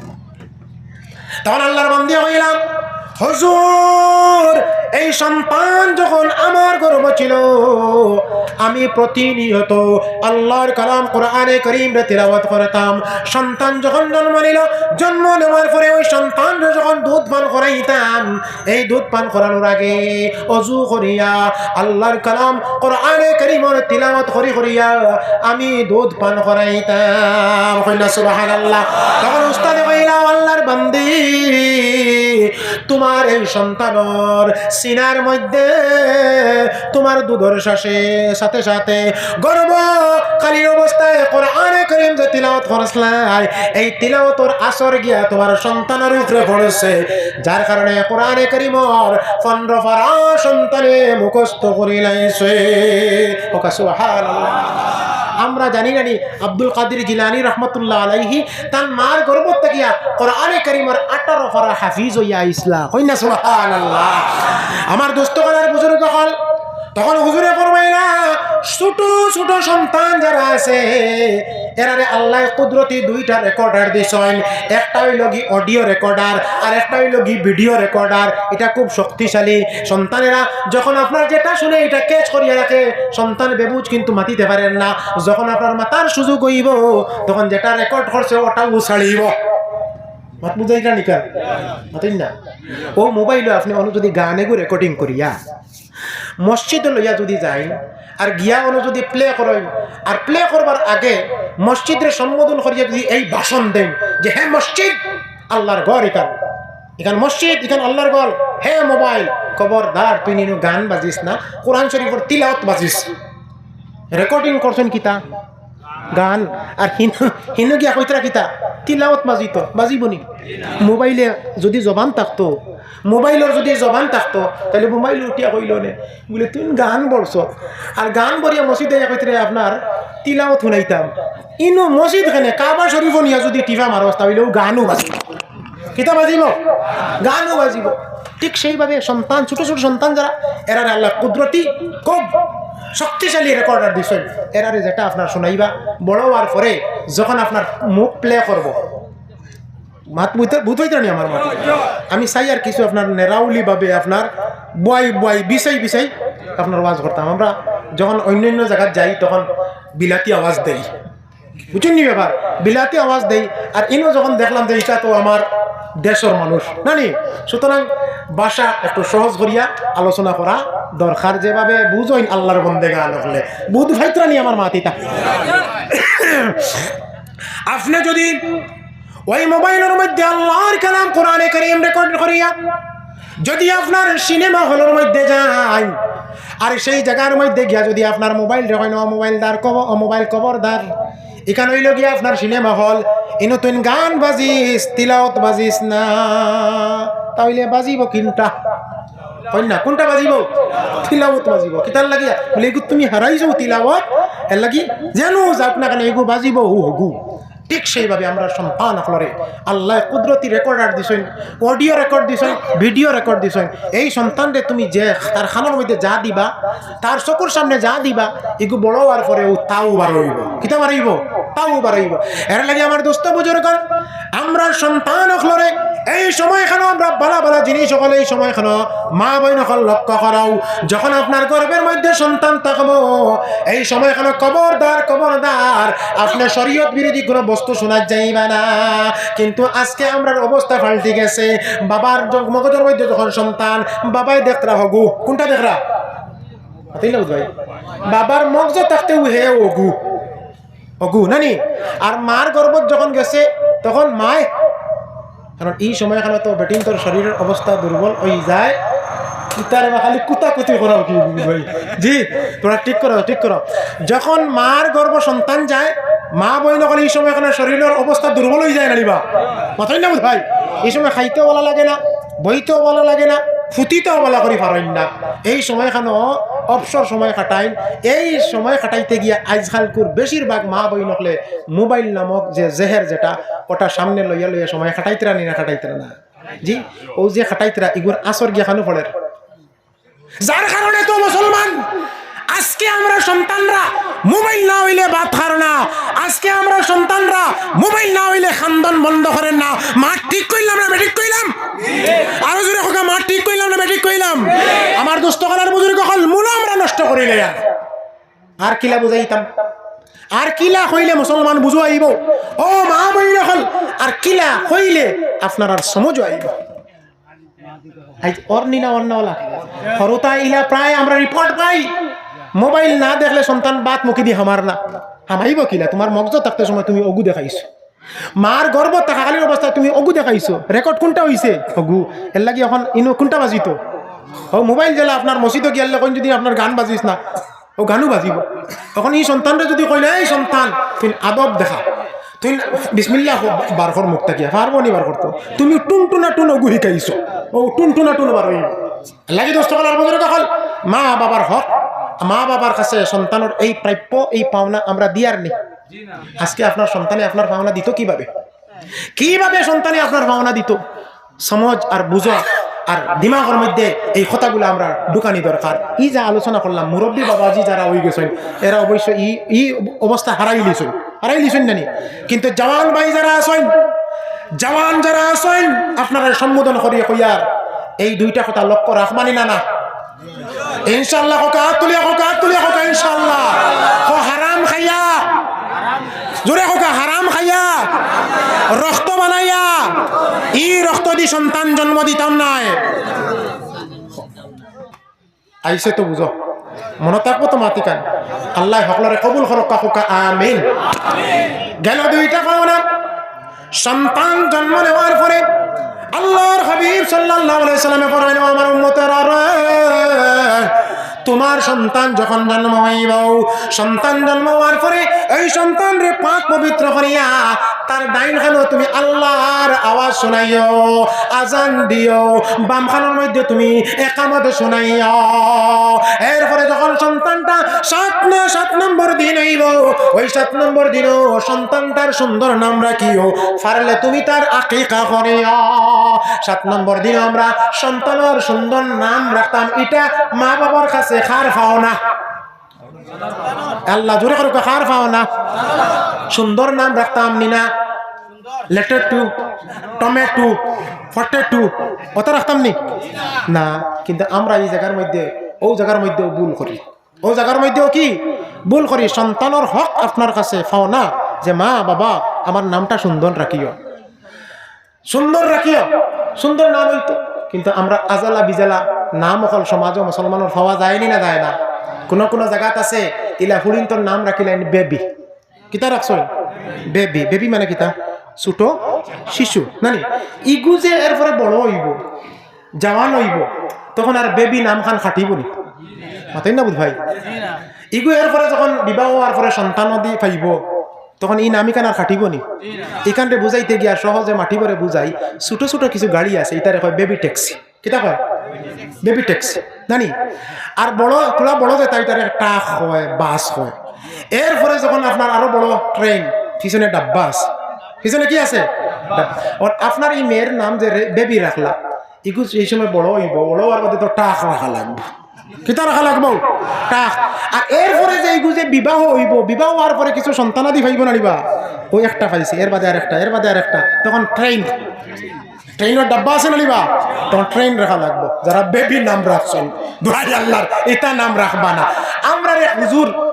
তখন আল্লাহর বান্দি কইলা, "হুজুর, এই সন্তান যখন আমার গর্ভ ছিল, আমি প্রতিনিয়ত আল্লাহর কালাম কোরআনে করিমরে তিলাওয়াত করতাম। সন্তান যখন জন্ম নিল, জন্ম নেওয়ার পরে ওই সন্তানরে যখন দুধ পান করাইতাম, এই দুধ পান করানোর আগে অজু করিয়া আল্লাহর কালাম কোরআনে করিমর তিলাওয়াত করি করিয়া আমি দুধ পান করাইতাম।" কইলা সুবহানাল্লাহ। তখন উস্তাদে কইলা, "আল্লাহর বান্দি, তোমার এই সন্তানর সিনার মধ্যে তোমার দুধর শ্বাসে সাথে সাথে গর্ভকালীন অবস্থায় কোরআনে করিম যে তিলাওয়াত করছলায়, এই তিলাওয়াতর আসর গিয়া তোমার সন্তানর উপরে পড়ছে, যার কারণে কোরআনে করিমর পনেরো পারা সন্তানে মুখস্থ করিলাইছে।" ওকা সুবহানাল্লাহ। আমরা জানি না নি, আব্দুল কাদির জিলানী রহমতুল্লাহ আলাইহি তান মার গর্ভ থাকিয়া কোরআনে করিমর আঠারো পারা হাফিজ অইয়া আইছলা। কইন না সুবহানাল্লাহ। আমার দোস্ত অকল আর বুজুর্গ অকল, তখন হুজুরে ফরমাইলা, ছোট ছোট সন্তান যারা আছে, এরারে আল্লায় কুদরতি দুইটা recorder দিছইন, একটা অইলো গি audio recorder আর একটা অইলো গি video recorder। ইটা খুব শক্তিশালী। সন্তানেরা যখন আপনার যেটা শুনে, ইটা catch করিয়া রাখে। সন্তান বেবুঝ, কিন্তু মাতিতে পারের না। যখন আপনার মাতার সুযোগ অইবো, তখন যেটা record করছে, ওটাউ ছাড়িবো। মাত বুঝাইরা নি কা? মাতইন না। অউ মোবাইলো আপনে অনো যুদি গান এগু recording করিয়া মসজিদো লইয়া যুদি যাইন, আর গিয়া অনো যুদি play করইন, আর play করবার আগে মসজিদরে সম্বোধন করিয়া যুদি এই ভাষণ দেইন যে, "হে মসজিদ, আল্লার ঘর ইখান, ইখান মসজিদ, ইখান আল্লার ঘর, হে মোবাইল, খবরদার তুইন ইনো গান বাজিস না, কোরআন শরীফর তিলাওয়াত বাজিস।" Recording করছইন কিতা? গান। আর হিনো, হিনো গিয়া কইতরা কিতা? তিলাওয়াত বাজিতো, বাজিবো নি? মোবাইলে যুদি জবান থাকতো, মোবাইলর যুদি জবান থাকতো, তাইলে মোবাইল উঠিয়া কইলো নে, বুলে, "তুইন গান বলছো।" আর গান বলিয়া মসজিদে আইয়া কইতরে, "আপনার তিলাওয়াত হুনাইতাম।" ইনো মসজিদ কেনে, কাবা শরীফো নিয়া যুদি টিপা মারস, তাইলে অউ গানউ বাজিবো। কিতা বাজিবো? গানউ বাজিবো। ঠিক সেইভাবে সন্তান, ছোট ছোট সন্তান যারা, এরারে আল্লায় কুদরতি খুব শক্তিশালী recorder দিছইন। এরারে যেটা আপনার হুনাইবা, বড় অওয়ার পরে যখন আপনার মুখ play করবো, মাত বুঝতে, বুঝ অইতরা নি আমার মাত? আমি চাই আর কিছু আপনার নেরাউলি ভাবে আপনার বুয়াই বুয়াই, বিছাই বিছাই আপনার ওয়াজ করতাম। আমরা যখন অইন্য অইন্য জাগাত যাই, তখন বিলাতি আওয়াজ দেই, বুঝছইন নি ব্যাপার? বিলাতি আওয়াজ দেই। আর ইনো যখন দেখলাম যে ইটা তো আমার দেশর মানুষ, না নি? সুতরাং ভাষা একটু সহজ করিয়া আলোচনা করা দরকার, যেভাবে বুঝইন আল্লার বন্দেগান অকলে। বুঝ অইতরা নি আমার মাত ইতা? আপনে যুদি অউ মোবাইলর মধ্যে আল্লার কালাম কোরআনে করিম record করিয়া যুদি আপনার সিনেমা হলর মধ্যে যাইন, আর সেই জাগার মধ্যে গিয়া যুদি আপনার মোবাইলরে কইন, "ও মোবাইলদার, কব-, ও মোবাইল খবরদার, ইখান অইলো গিয়া আপনার সিনেমা হল, ইনো তুইন গান বাজিস, তিলাওয়াত বাজিস না", তাইলে বাজিবো কুনটা? কইন না, কুনটা বাজিবো? তিলাওয়াত বাজিবো। কিতার লাগিয়া? বুলে, "ইগু তুমি হারাইছো তিলাওয়াত, এরলাগি যেনো যাউক না কেনে, ইগু বাজিবো হু হগু।" ঠিক সেইভাবে আমরার সন্তান অকলরে আল্লায় কুদরতি recorder দিছইন, audio record দিছইন, video record দিছইন। এই সন্তানরে তুমি যে তার কানর মধ্যে যা দিবা, তার চকুর সামনে যা দিবা, ইগু বড় অওয়ার পরে অউ তাউ বারইবো। কিতা বারইবো? তাউ বারইবো। এরলাগি আমার দোস্ত বুজুর্গ, আমরা সন্তান অকলরে এই সময়খানো আমরা বালা বালা জিনিস অকল, এই সময়খানো মা বইন অকল লক্ষ্য করাও। যখন আপনার গর্ভর মধ্যে সন্তান থাকবো, এই সময়খানো খবরদার, খবরদার, আপনে শরীয়ত বিরোধী কোনো বস্তু শোনা যাইবা না। কিন্তু আজকে আমরার অবস্থা পাল্টি গেছে। বাবার য-, মগজর মধ্যে যখন সন্তান, বাবায় দেখরা হগু, কোনটা দেখরা? মাতইন না বুধ ভাই? বাবার মগজ থাকতেউ হে অগু, অগু নানি। আর মার গর্ভত যখন গেছে, তখন মায়, কারণ এই সময়খানো তো বেটিন্তর শরীরর অবস্থা দুর্বল অই যায়। ইতারে বা খালি কুতাকুতি করাও কি বুধ ভাই? জি, তোরা ঠিক করো, ঠিক করো। যখন মার গর্ভ সন্তান যায়, মা বইন অকল এই সময়খানো শরীরর অবস্থা দুর্বল অই যায় না নি বা? মাতইন না বুধ ভাই? এই সময় খাইতেও ভালা লাগে না, বইতেও ভালা লাগে না, ফুতিতেও ভালা করি পারইন না। এই সময়খানো অবসর সময় কাটাইন। এই সময় কাটাইতে গিয়া আইজকালকুর বেশিরভাগ মা বইন অকলে মোবাইল নামক যে জেহের, যেটা, ওটা সামনে লইয়া লইয়া সময় কাটাইতরা নি না কাটাইতরা না? জি, অউ যে কাটাইতরা, ইগুর আসর গিয়া কানো পড়ের। যার কারণে তো মুসলমান, আজকে আমরা সন্তানরা মোবাইল না অইলে ভাত খার না, আজকে আমরা সন্তানরা মোবাইল না অইলে কান্দন বন্ধ করের না। মাত ঠিক কইলাম না বেঠিক কইলাম? আরো জোরে কউক্কা, মাত ঠিক কইলাম না বেঠিক কইলাম? আমার দোস্ত অকল আর বুজুর্গ অকল, মুলা আমরা নষ্ট করিলাইয়ার। আর কিলা বুঝাইতাম? আর কিলা কইলে মুসলমান বুঝো আইবো? ও মা বইন অকল, আর কিলা কইলে আপনারার সমঝো আইবো? আইজ অর নি না অর না ওলা। হরুতা ইলা প্রায় আমরা রিপোর্ট পাই, মোবাইল না দেখলে সন্তান ভাত মুখেদি হামার না। হামাইবো কিলা? তুমার মগজ থাকতে সময় তুমি অগু দেখাইছো। মার গর্ভ থাকাকালীন অবস্থায় তুমি অগু দেখাইছো। রেকর্ড কোনটা অইছে? অগু। এর লাগি অখন ইনো কোনটা বাজিতো? ও মোবাইল যেলা আপনার মসজিদো গিয়ালে কইন যদি আপনার গান বাজিস না, ও গানও বাজিবো। অখন ই সন্তানরে যদি কইন, "এই সন্তান, তুই আদব দেখা, তুই বিসমিল্লাহ বার কর মুখ থাকিয়া", পারবো নি বার করতো? তুমি টুনটুনা টুন অগু হিকাইছো, ও টুনটুনা টুন বার অইবো। লাগি দোস্ত অকল আর বুজুর্গ অকল, মা বাবার হক, মা বাবার কাছে সন্তানর এই প্রাপ্য, এই পাওনা আমরা দিয়ার নি। আজকে আপনার সন্তানে আপনার পাওনা দিতো কিভাবে? কিভাবে সন্তানে আপনার পাওনা দিতো? সমঝ আর বুঝা আর দিমাগর মধ্যে এই কথাগুলা আমরা ঢুকানি দরকার। ই যে আলোচনা করলাম, মুরব্বী বাবাজি যারা অই গেছইন, এরা অবশ্য ই, ই অবস্থা হারাইলিছইন, হারাইলিছইন না নি? কিন্তু জওয়ান ভাই যারা আছইন, জওয়ান যারা আছইন, আপনারারে সম্বোধন করিয়া কইয়ার, এই দুইটা কথা লক্ষ্য রাখবা নি না, না? ইনশাআল্লাহ কউক্কা, আত তুলিয়া কউক্কা, আত তুলিয়া কউক্কা, ইনশাআল্লাহ। কও হারাম খাইয়া। জোরে কউক্কা, হারাম খাইয়া। রক্ত বানাইয়া। ই রক্তদি সন্তান জন্ম দিতাম নায়। আইছে তো বুঝো। মনো থাকবো তো মাতিকান। আল্লায় হকলরে কবুল করউক্কা, কউক্কা আমিন। গেল দুইটা পাওনা। সন্তান জন্ম নেওয়ার পরে আল্লাহর হাবিব সাল্লাল্লাহু আলাইহি ওয়াসাল্লামে ফরমাইন, "ও আমার উম্মতেরা রে, তুমার সন্তান যখন জন্ম অইবো, সন্তান জন্ম অওয়ার পরে এই সন্তানরে পাক পবিত্র করিয়া তার ডাইন কানো তুমি আল্লাহর আওয়াজ শুনাইও, আজান দিও, বাম কানর মধ্যে তুমি একামত শুনাইও।" এরপরে যখন সন্তানটা সাত না, সাত নম্বর দিন অইবো, ওই সাত নম্বর দিনও সন্তানটার সুন্দর নাম রাখিও, পারলে তুমি তার আকিকা করিও। সাত নম্বর দিন আমরা সন্তানর সুন্দর নাম রাখতাম, ইটা মা বাবার কাছে কার পাওনা? আল্লাহ জোরে কউক্কা, কার পাওনা? সুন্দর নাম রাখতাম নি না? লেটেটু, টমেটো, পটেটো, অতা রাখতাম নি? না, কিন্তু আমরা ই জাগার মধ্যে, অউ জাগার মধ্যেও ভুল করি। অউ জাগার মধ্যেও কি ভুল করি? সন্তানর হক আপনার কাছে পাওনা, যে মা বাবা আমার নামটা সুন্দর রাখিও, সুন্দর রাখিও, সুন্দর নাম অইতো। কিন্তু আমরা আজালা বিজালা নাম অকল সমাজো মুসলমানর পাওয়া যায় নি না যায় না? কুনু কুনু জাগাত আছে, ইলা ফুড়িন্তর নাম রাখিলাইন বেবি। কিতা রাখছইন? বেবি। বেবি মানে কিতা? ছোট শিশু, না নি? ইগু যে এরপরে বড় অইবো, জওয়ান অইবো, তখন আর বেবি নামখান খাটিবো নি? মাতইন না বুধ ভাই? ইগু এরপরে যখন বিবাহ অওয়ার পরে সন্তানাদি পাইবো, তখন ই নাম ইখান আর খাটিবো নি? ইখানরে বুঝাইতে গিয়া সহজে মাটিবরে বুঝাই, ছোট ছোট কিছু গাড়ি আছে, ইতারে কয় বেবি ট্যাক্সি। কিতা কয়? Baby taxi. না নি? আর বড়, থুড়া বড় যেতা, ইতারে ট্রাক কয়, বাস কয়। এরপরে যখন আপনার আরো বড় ট্রেন, পিছনে ডাব্বা আছে। পিছনে কি আছে? ডাব্বা। আর আপনার ই মেয়ের নাম যে রে-, বেবি রাখলা, ইগু এই সময় বড় অইবো, বড় অওয়ার বাদে তো ট্রাক রাখা লাগবো। কিতা রাখা লাগবো? টাক। আর এরপরে যে এইগু যে বিবাহ অইবো, বিবাহ অওয়ার পরে কিছু সন্তানাদি পাইবো না নি বা? অউ একটা পাইছে, এর বাদে আরেকটা, এর বাদে আরেকটা, তখন ট্রেন, ট্রেনর ডাব্বা আছে না নি বা? তখন ট্রেন রাখা লাগবো। যারা বেবি নাম রাখছইন, দোহাই আল্লাহর, ইতা নাম রাখবা না। আমরার এক হুজুর,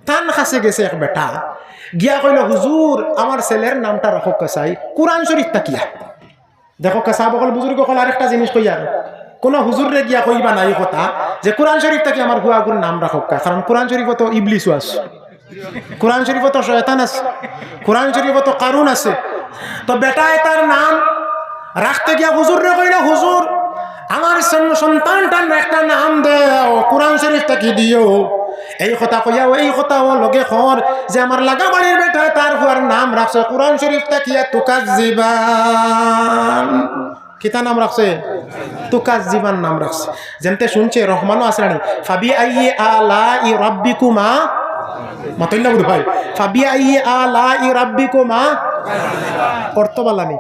তান কাছে গেছে এক বেটা, গিয়া কইলো, "হুজুর, আমার ছেলের নামটা রাখউক্কা চাই কোরআন শরীফ থাকিয়া।" দেখউক্কা, সাব অকল, বুজুর্গ অকল, আরেকটা জিনিস কইয়ার, কুনু হুজুররে গিয়া কইবা না ই কথা যে কোরআন শরীফ থাকি আমার পুয়াগুর নাম রাখউক্কা, কারণ কোরআন শরীফো তো ইবলিসও আছে, কোরআন শরীফো তো শয়তান আছে, কোরআন শরীফো তো কারুন আছে। তো বেটায় তার নাম রাখতে গিয়া হুজুররে কইলো, "হুজুর, আমার সন-, সন্তানটার একটা নাম দেও, কোরআন শরীফ থাকি দিও।" এই কথা কইয়া, এই কথাও লগে কর যে আমার লাগা বাড়ির বেটায় তার পুয়ার নাম রাখছে কোরআন শরীফ থাকিয়া তুকাজ্জিবান। কিতা নাম রাখছে? তুকাজ্জিবান নাম রাখছে। যেমতে শুনছে, রহমানও আছে না নি? "ফাবি আইয়ি আলাই রাব্বিকুমা।" মাতইন না বুধ ভাই। "ফাবি আইয়ি আলাই রাব্বিকুমা।" অর্থ বালা নি?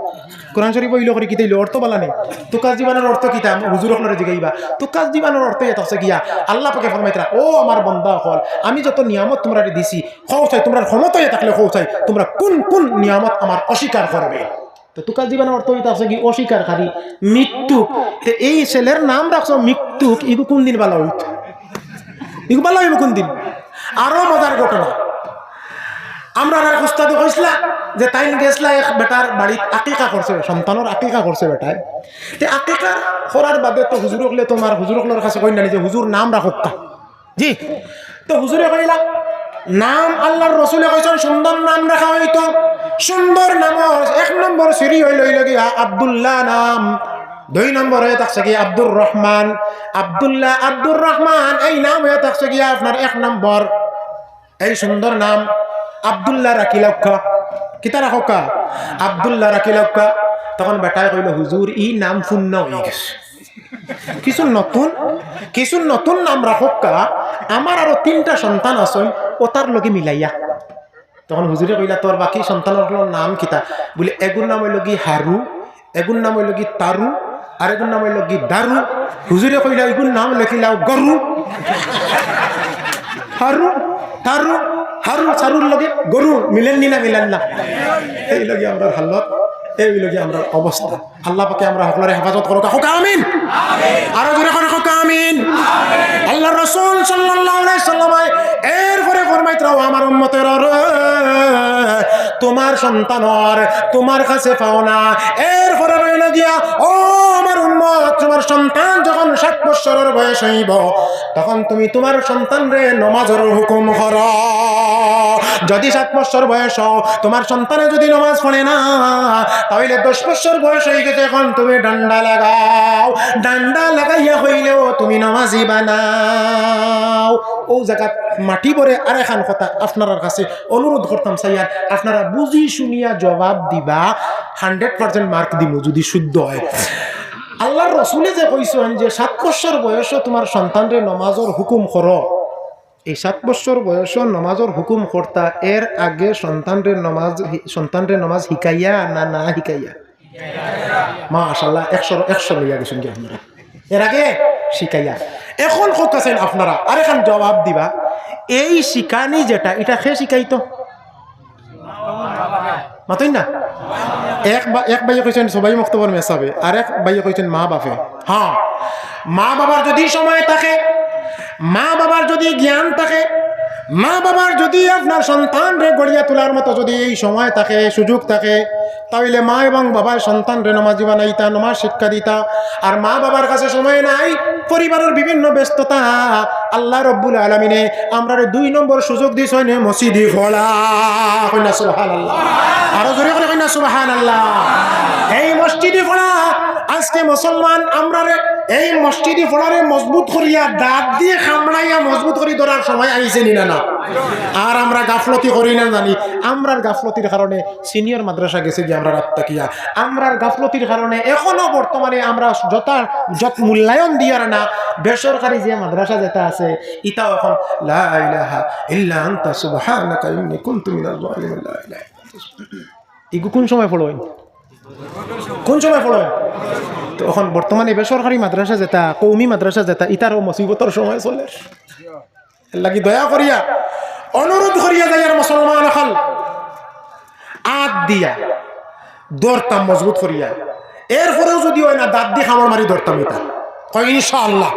কোরআন শরীফো ইলা করি কিতা অইলো? অর্থ বালা নি? তুকাজ্জিবানর অর্থ কিতা? হুজুর অকলরে জিগাইবা। তুকাজ্জিবানর অর্থ ইয়া থাকছে গিয়া, আল্লাহ পাকে ফরমাইতরা, "ও আমার বন্দা অকল, আমি যত নিয়ামত তুমরারে দিছি, কও চাই, তুমরার ক্ষমতা ইয়া থাকলে কও চাই, তুমরা কুন কুন নিয়ামত আমার অস্বীকার করবে?" তো তুকাজ্জিবানর অর্থ ইয়া থাকছে কি? অস্বীকারকারী, মিথ্যুক। তে এই ছেলের নাম রাখছো মিথ্যুক, ইগু কুন দিন বালা অইতো? ইগু বালা অইবো কুন দিন? আরো মজার ঘটনা। আমরার এক উস্তাদে কইছলা যে তাইন গেছলা এক বেটার বাড়িত, আকিকা করছে, সন্তানর আকিকা করছে বেটায়। তে আকিকা করার বাদে তো হুজুর অকলে, তুমার হুজুর অকলর কাছে কইন না নি যে, "হুজুর, নাম রাখউক্কা।" জি। তো হুজুরে কইলা, নাম, আল্লাহর রসুলে কইছইন সুন্দর নাম রাখা অইতো। সুন্দর নাম, এক নম্বর সিঁড়ি অইলো, অইলো গিয়া আব্দুল্লাহ নাম, দুই নম্বর অইয়া থাকছে গিয়া আব্দুর রহমান। আব্দুল্লাহ, আব্দুর রহমান, এই নাম অইয়া থাকছে গিয়া আপনার এক নম্বর। এই সুন্দর নাম আব্দুল্লাহ রাখিলাউক্কা। কিতা রাখউক্কা? আব্দুল্লাহ রাখিলাউক্কা। তখন বেটায় কইলো, "হুজুর, ই নাম পুরনা অইগেছে। কিছু নতুন, কিছু নতুন নাম রাখউক্কা। আমার আরো তিনটা সন্তান আছইন, অতার লগে মিলাইয়া।" তখন হুজুরে কইলা, "তোর বাকি সন্তান অকলর নাম কিতা?" বুলে, "এগুর নাম অইলো গি হারু, এগুর নাম অইলো গি তারু, আর এগুর নাম অইলো গি দারু।" হুজুরে কইলা, "এগুর নাম লেখিলাও গরু।" হারু, তারু, হারু, সারুর লগে গরু মিলের নি না মিলের না? এই অইলো গি আমরার হালত, এই অইলো গি আমরার অবস্থা। আল্লাহ পাকে আমরা হকলরে হেফাজত করউক্কা, কউক্কা আমিন। আরো জোরে করি কউক্কা আমিন। আল্লাহর রাসূল সাল্লাল্লাহু আলাইহি সাল্লামে এরপরে ফরমাইতরা, "ও আমার উম্মতেরা রে, তুমার সন্তানর তুমার কাছে পাও না।" এরপরে রইলো গিয়া, ও আমার উম্মত, তুমার সন্তান যখন সাত বৎসরর বয়স অইবো, তখন তুমি তুমার সন্তানরে নমাজর হুকুম করো। যদি সাত বৎসর বয়স অয়, তুমার সন্তানে যদি নমাজ পড়ে না, তাইলে দশ বৎসর বয়স অইগেছে, এখন তুমি ডান্ডা লাগাও। ডান্ডা লাগাইয়া অইলেও তুমি নমাজি বানাও। অউ জাগাত মাটি ভরে আরেকখান কথা আপনারার কাছে অনুরোধ করতাম চাইয়ার, আপনারা বুঝি শুনিয়া জবাব দিবা, hundred percent mark দিমু যদি শুদ্ধ অয়। আল্লাহর রসুলে যে কইছইন যে সাত বৎসর বয়সো তুমার সন্তানরে নমাজর হুকুম করো, এই সাত বৎসর বয়সো নমাজর হুকুম করতা, এর আগে সন্তানরে নমাজ হি-, সন্তানরে নমাজ হিকাইয়া না না হিকাইয়া? মাশাআল্লাহ, একশো, একশো লইয়া গেছইন গি আপনারা। এর আগে শিখাইয়া। এখন কউক্কা চাইন আপনারা, আরেকখান জবাব দিবা, এই শিখানি যেটা, ইটা কে শিখাইতো? মাতইন না? এক বা-, এক ভাইয়ে কইছইন সবাই মক্তবর মেসাবে, আরেক ভাইয়ে কইছইন মা বাপে। হ্যাঁ, মা বাবার যদি সময় থাকে, মা বাবার যদি জ্ঞান থাকে, মা বাবার যদি আপনার সন্তানরে গড়িয়া তোলার মতো যদি এই সময় থাকে, সুযোগ থাকে, তাইলে মা এবং বাবায় সন্তানরে নমাজি বানাইতা, নমাজ শিক্ষা দিতা। আর মা বাবার কাছে সময় নাই, পরিবারর বিভিন্ন ব্যস্ততা। আল্লাহ রব্বুল আলামিনে আমরারে দুই নম্বর সুযোগ দিছইন মসজিদি পড়া। কইন না সুবহানাল্লাহ। আরো জোরে করি কইন না সুবহানাল্লাহ। এই মসজিদি পড়া, আজকে মুসলমান আমরারে এই মসজিদি পড়ারে মজবুত করিয়া, দাঁত দিয়া কামড়াইয়া মজবুত করি ধরার সময় আইছে নি না না? আর আমরা গাফলতি করি না জানি, আমরার গাফলতির কারণে সিনিয়র মাদ্রাসা গেছে গি আমরার আত থাকিয়া। আমরার গাফলতির কারণে এখনো বর্তমানে আমরা যথা-, যত মূল্যায়ন দিয়ার না, বেসরকারি যে মাদ্রাসা যেটা আছে, ইটাও এখন লা ইলাহা ইল্লা আনতা সুবহানাকা ইন্নী কুনতু মিনাজ জালিমিন, লা ইলাহা ইল্লা আনতা। ইগু কুন সময় পড়ইন? কুন সময় পড়ইন? তো অখন বর্তমানে বেসরকারি মাদ্রাসা যেটা, কওমি মাদ্রাসা যেটা, ইতারও মুসিবতর সময় চলের। এর লাগি দয়া করিয়া, অনুরোধ করিয়া যাইয়ার মুসলমান অকল, আত দিয়া ধরতাম মজবুত করিয়া, এরপরেও যদি অয় না, দাঁত দি কামড় মারি ধরতাম ইতা। কও ইনশাআল্লাহ।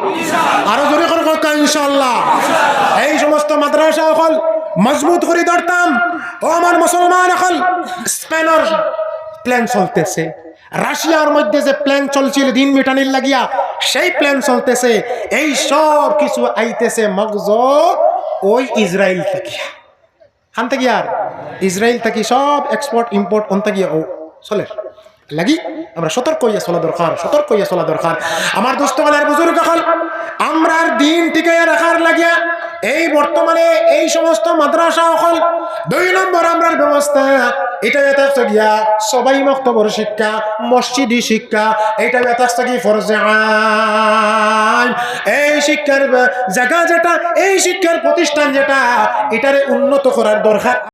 আরো জোরে করি কও ইনশাআল্লাহ। এই সমস্ত মাদ্রাসা অকল মজবুত করি ধরতাম। ও আমার মুসলমান অকল, স্পেনর প্ল্যান চলতেছে, রাশিয়ার মধ্যে যে প্ল্যান চলছিল দিন মিটানির লাগিয়া, সেই প্ল্যান চলতেছে। এই সব কিছু আইতেছে মগজ ওই ইসরায়েল থাকিয়া। কান থাকিয়ার? ইসরায়েল থাকি সব এক্সপোর্ট ইম্পোর্ট অন থাকিয়া ও চলের। লাগি আমরা সতর্ক অইয়া চলা দরকার, সতর্ক অইয়া চলা দরকার। আমার দোস্ত অকল আর বুজুর্গ অকল, আমরার দিন টিকাইয়া রাখার লাগিয়া এই বর্তমানে এই সমস্ত মাদ্রাসা অকল, দুই নম্বর আমরার ব্যবস্থা, ইটা অইয়া থাকছে গিয়া সবাই মক্তবর শিক্ষা, মসজিদি শিক্ষা, ইটা অইয়া থাকছে কি ফরজে আইন। এই শিক্ষার জাগা যেটা, এই শিক্ষার প্রতিষ্ঠান যেটা, ইটারে উন্নত করার দরকার।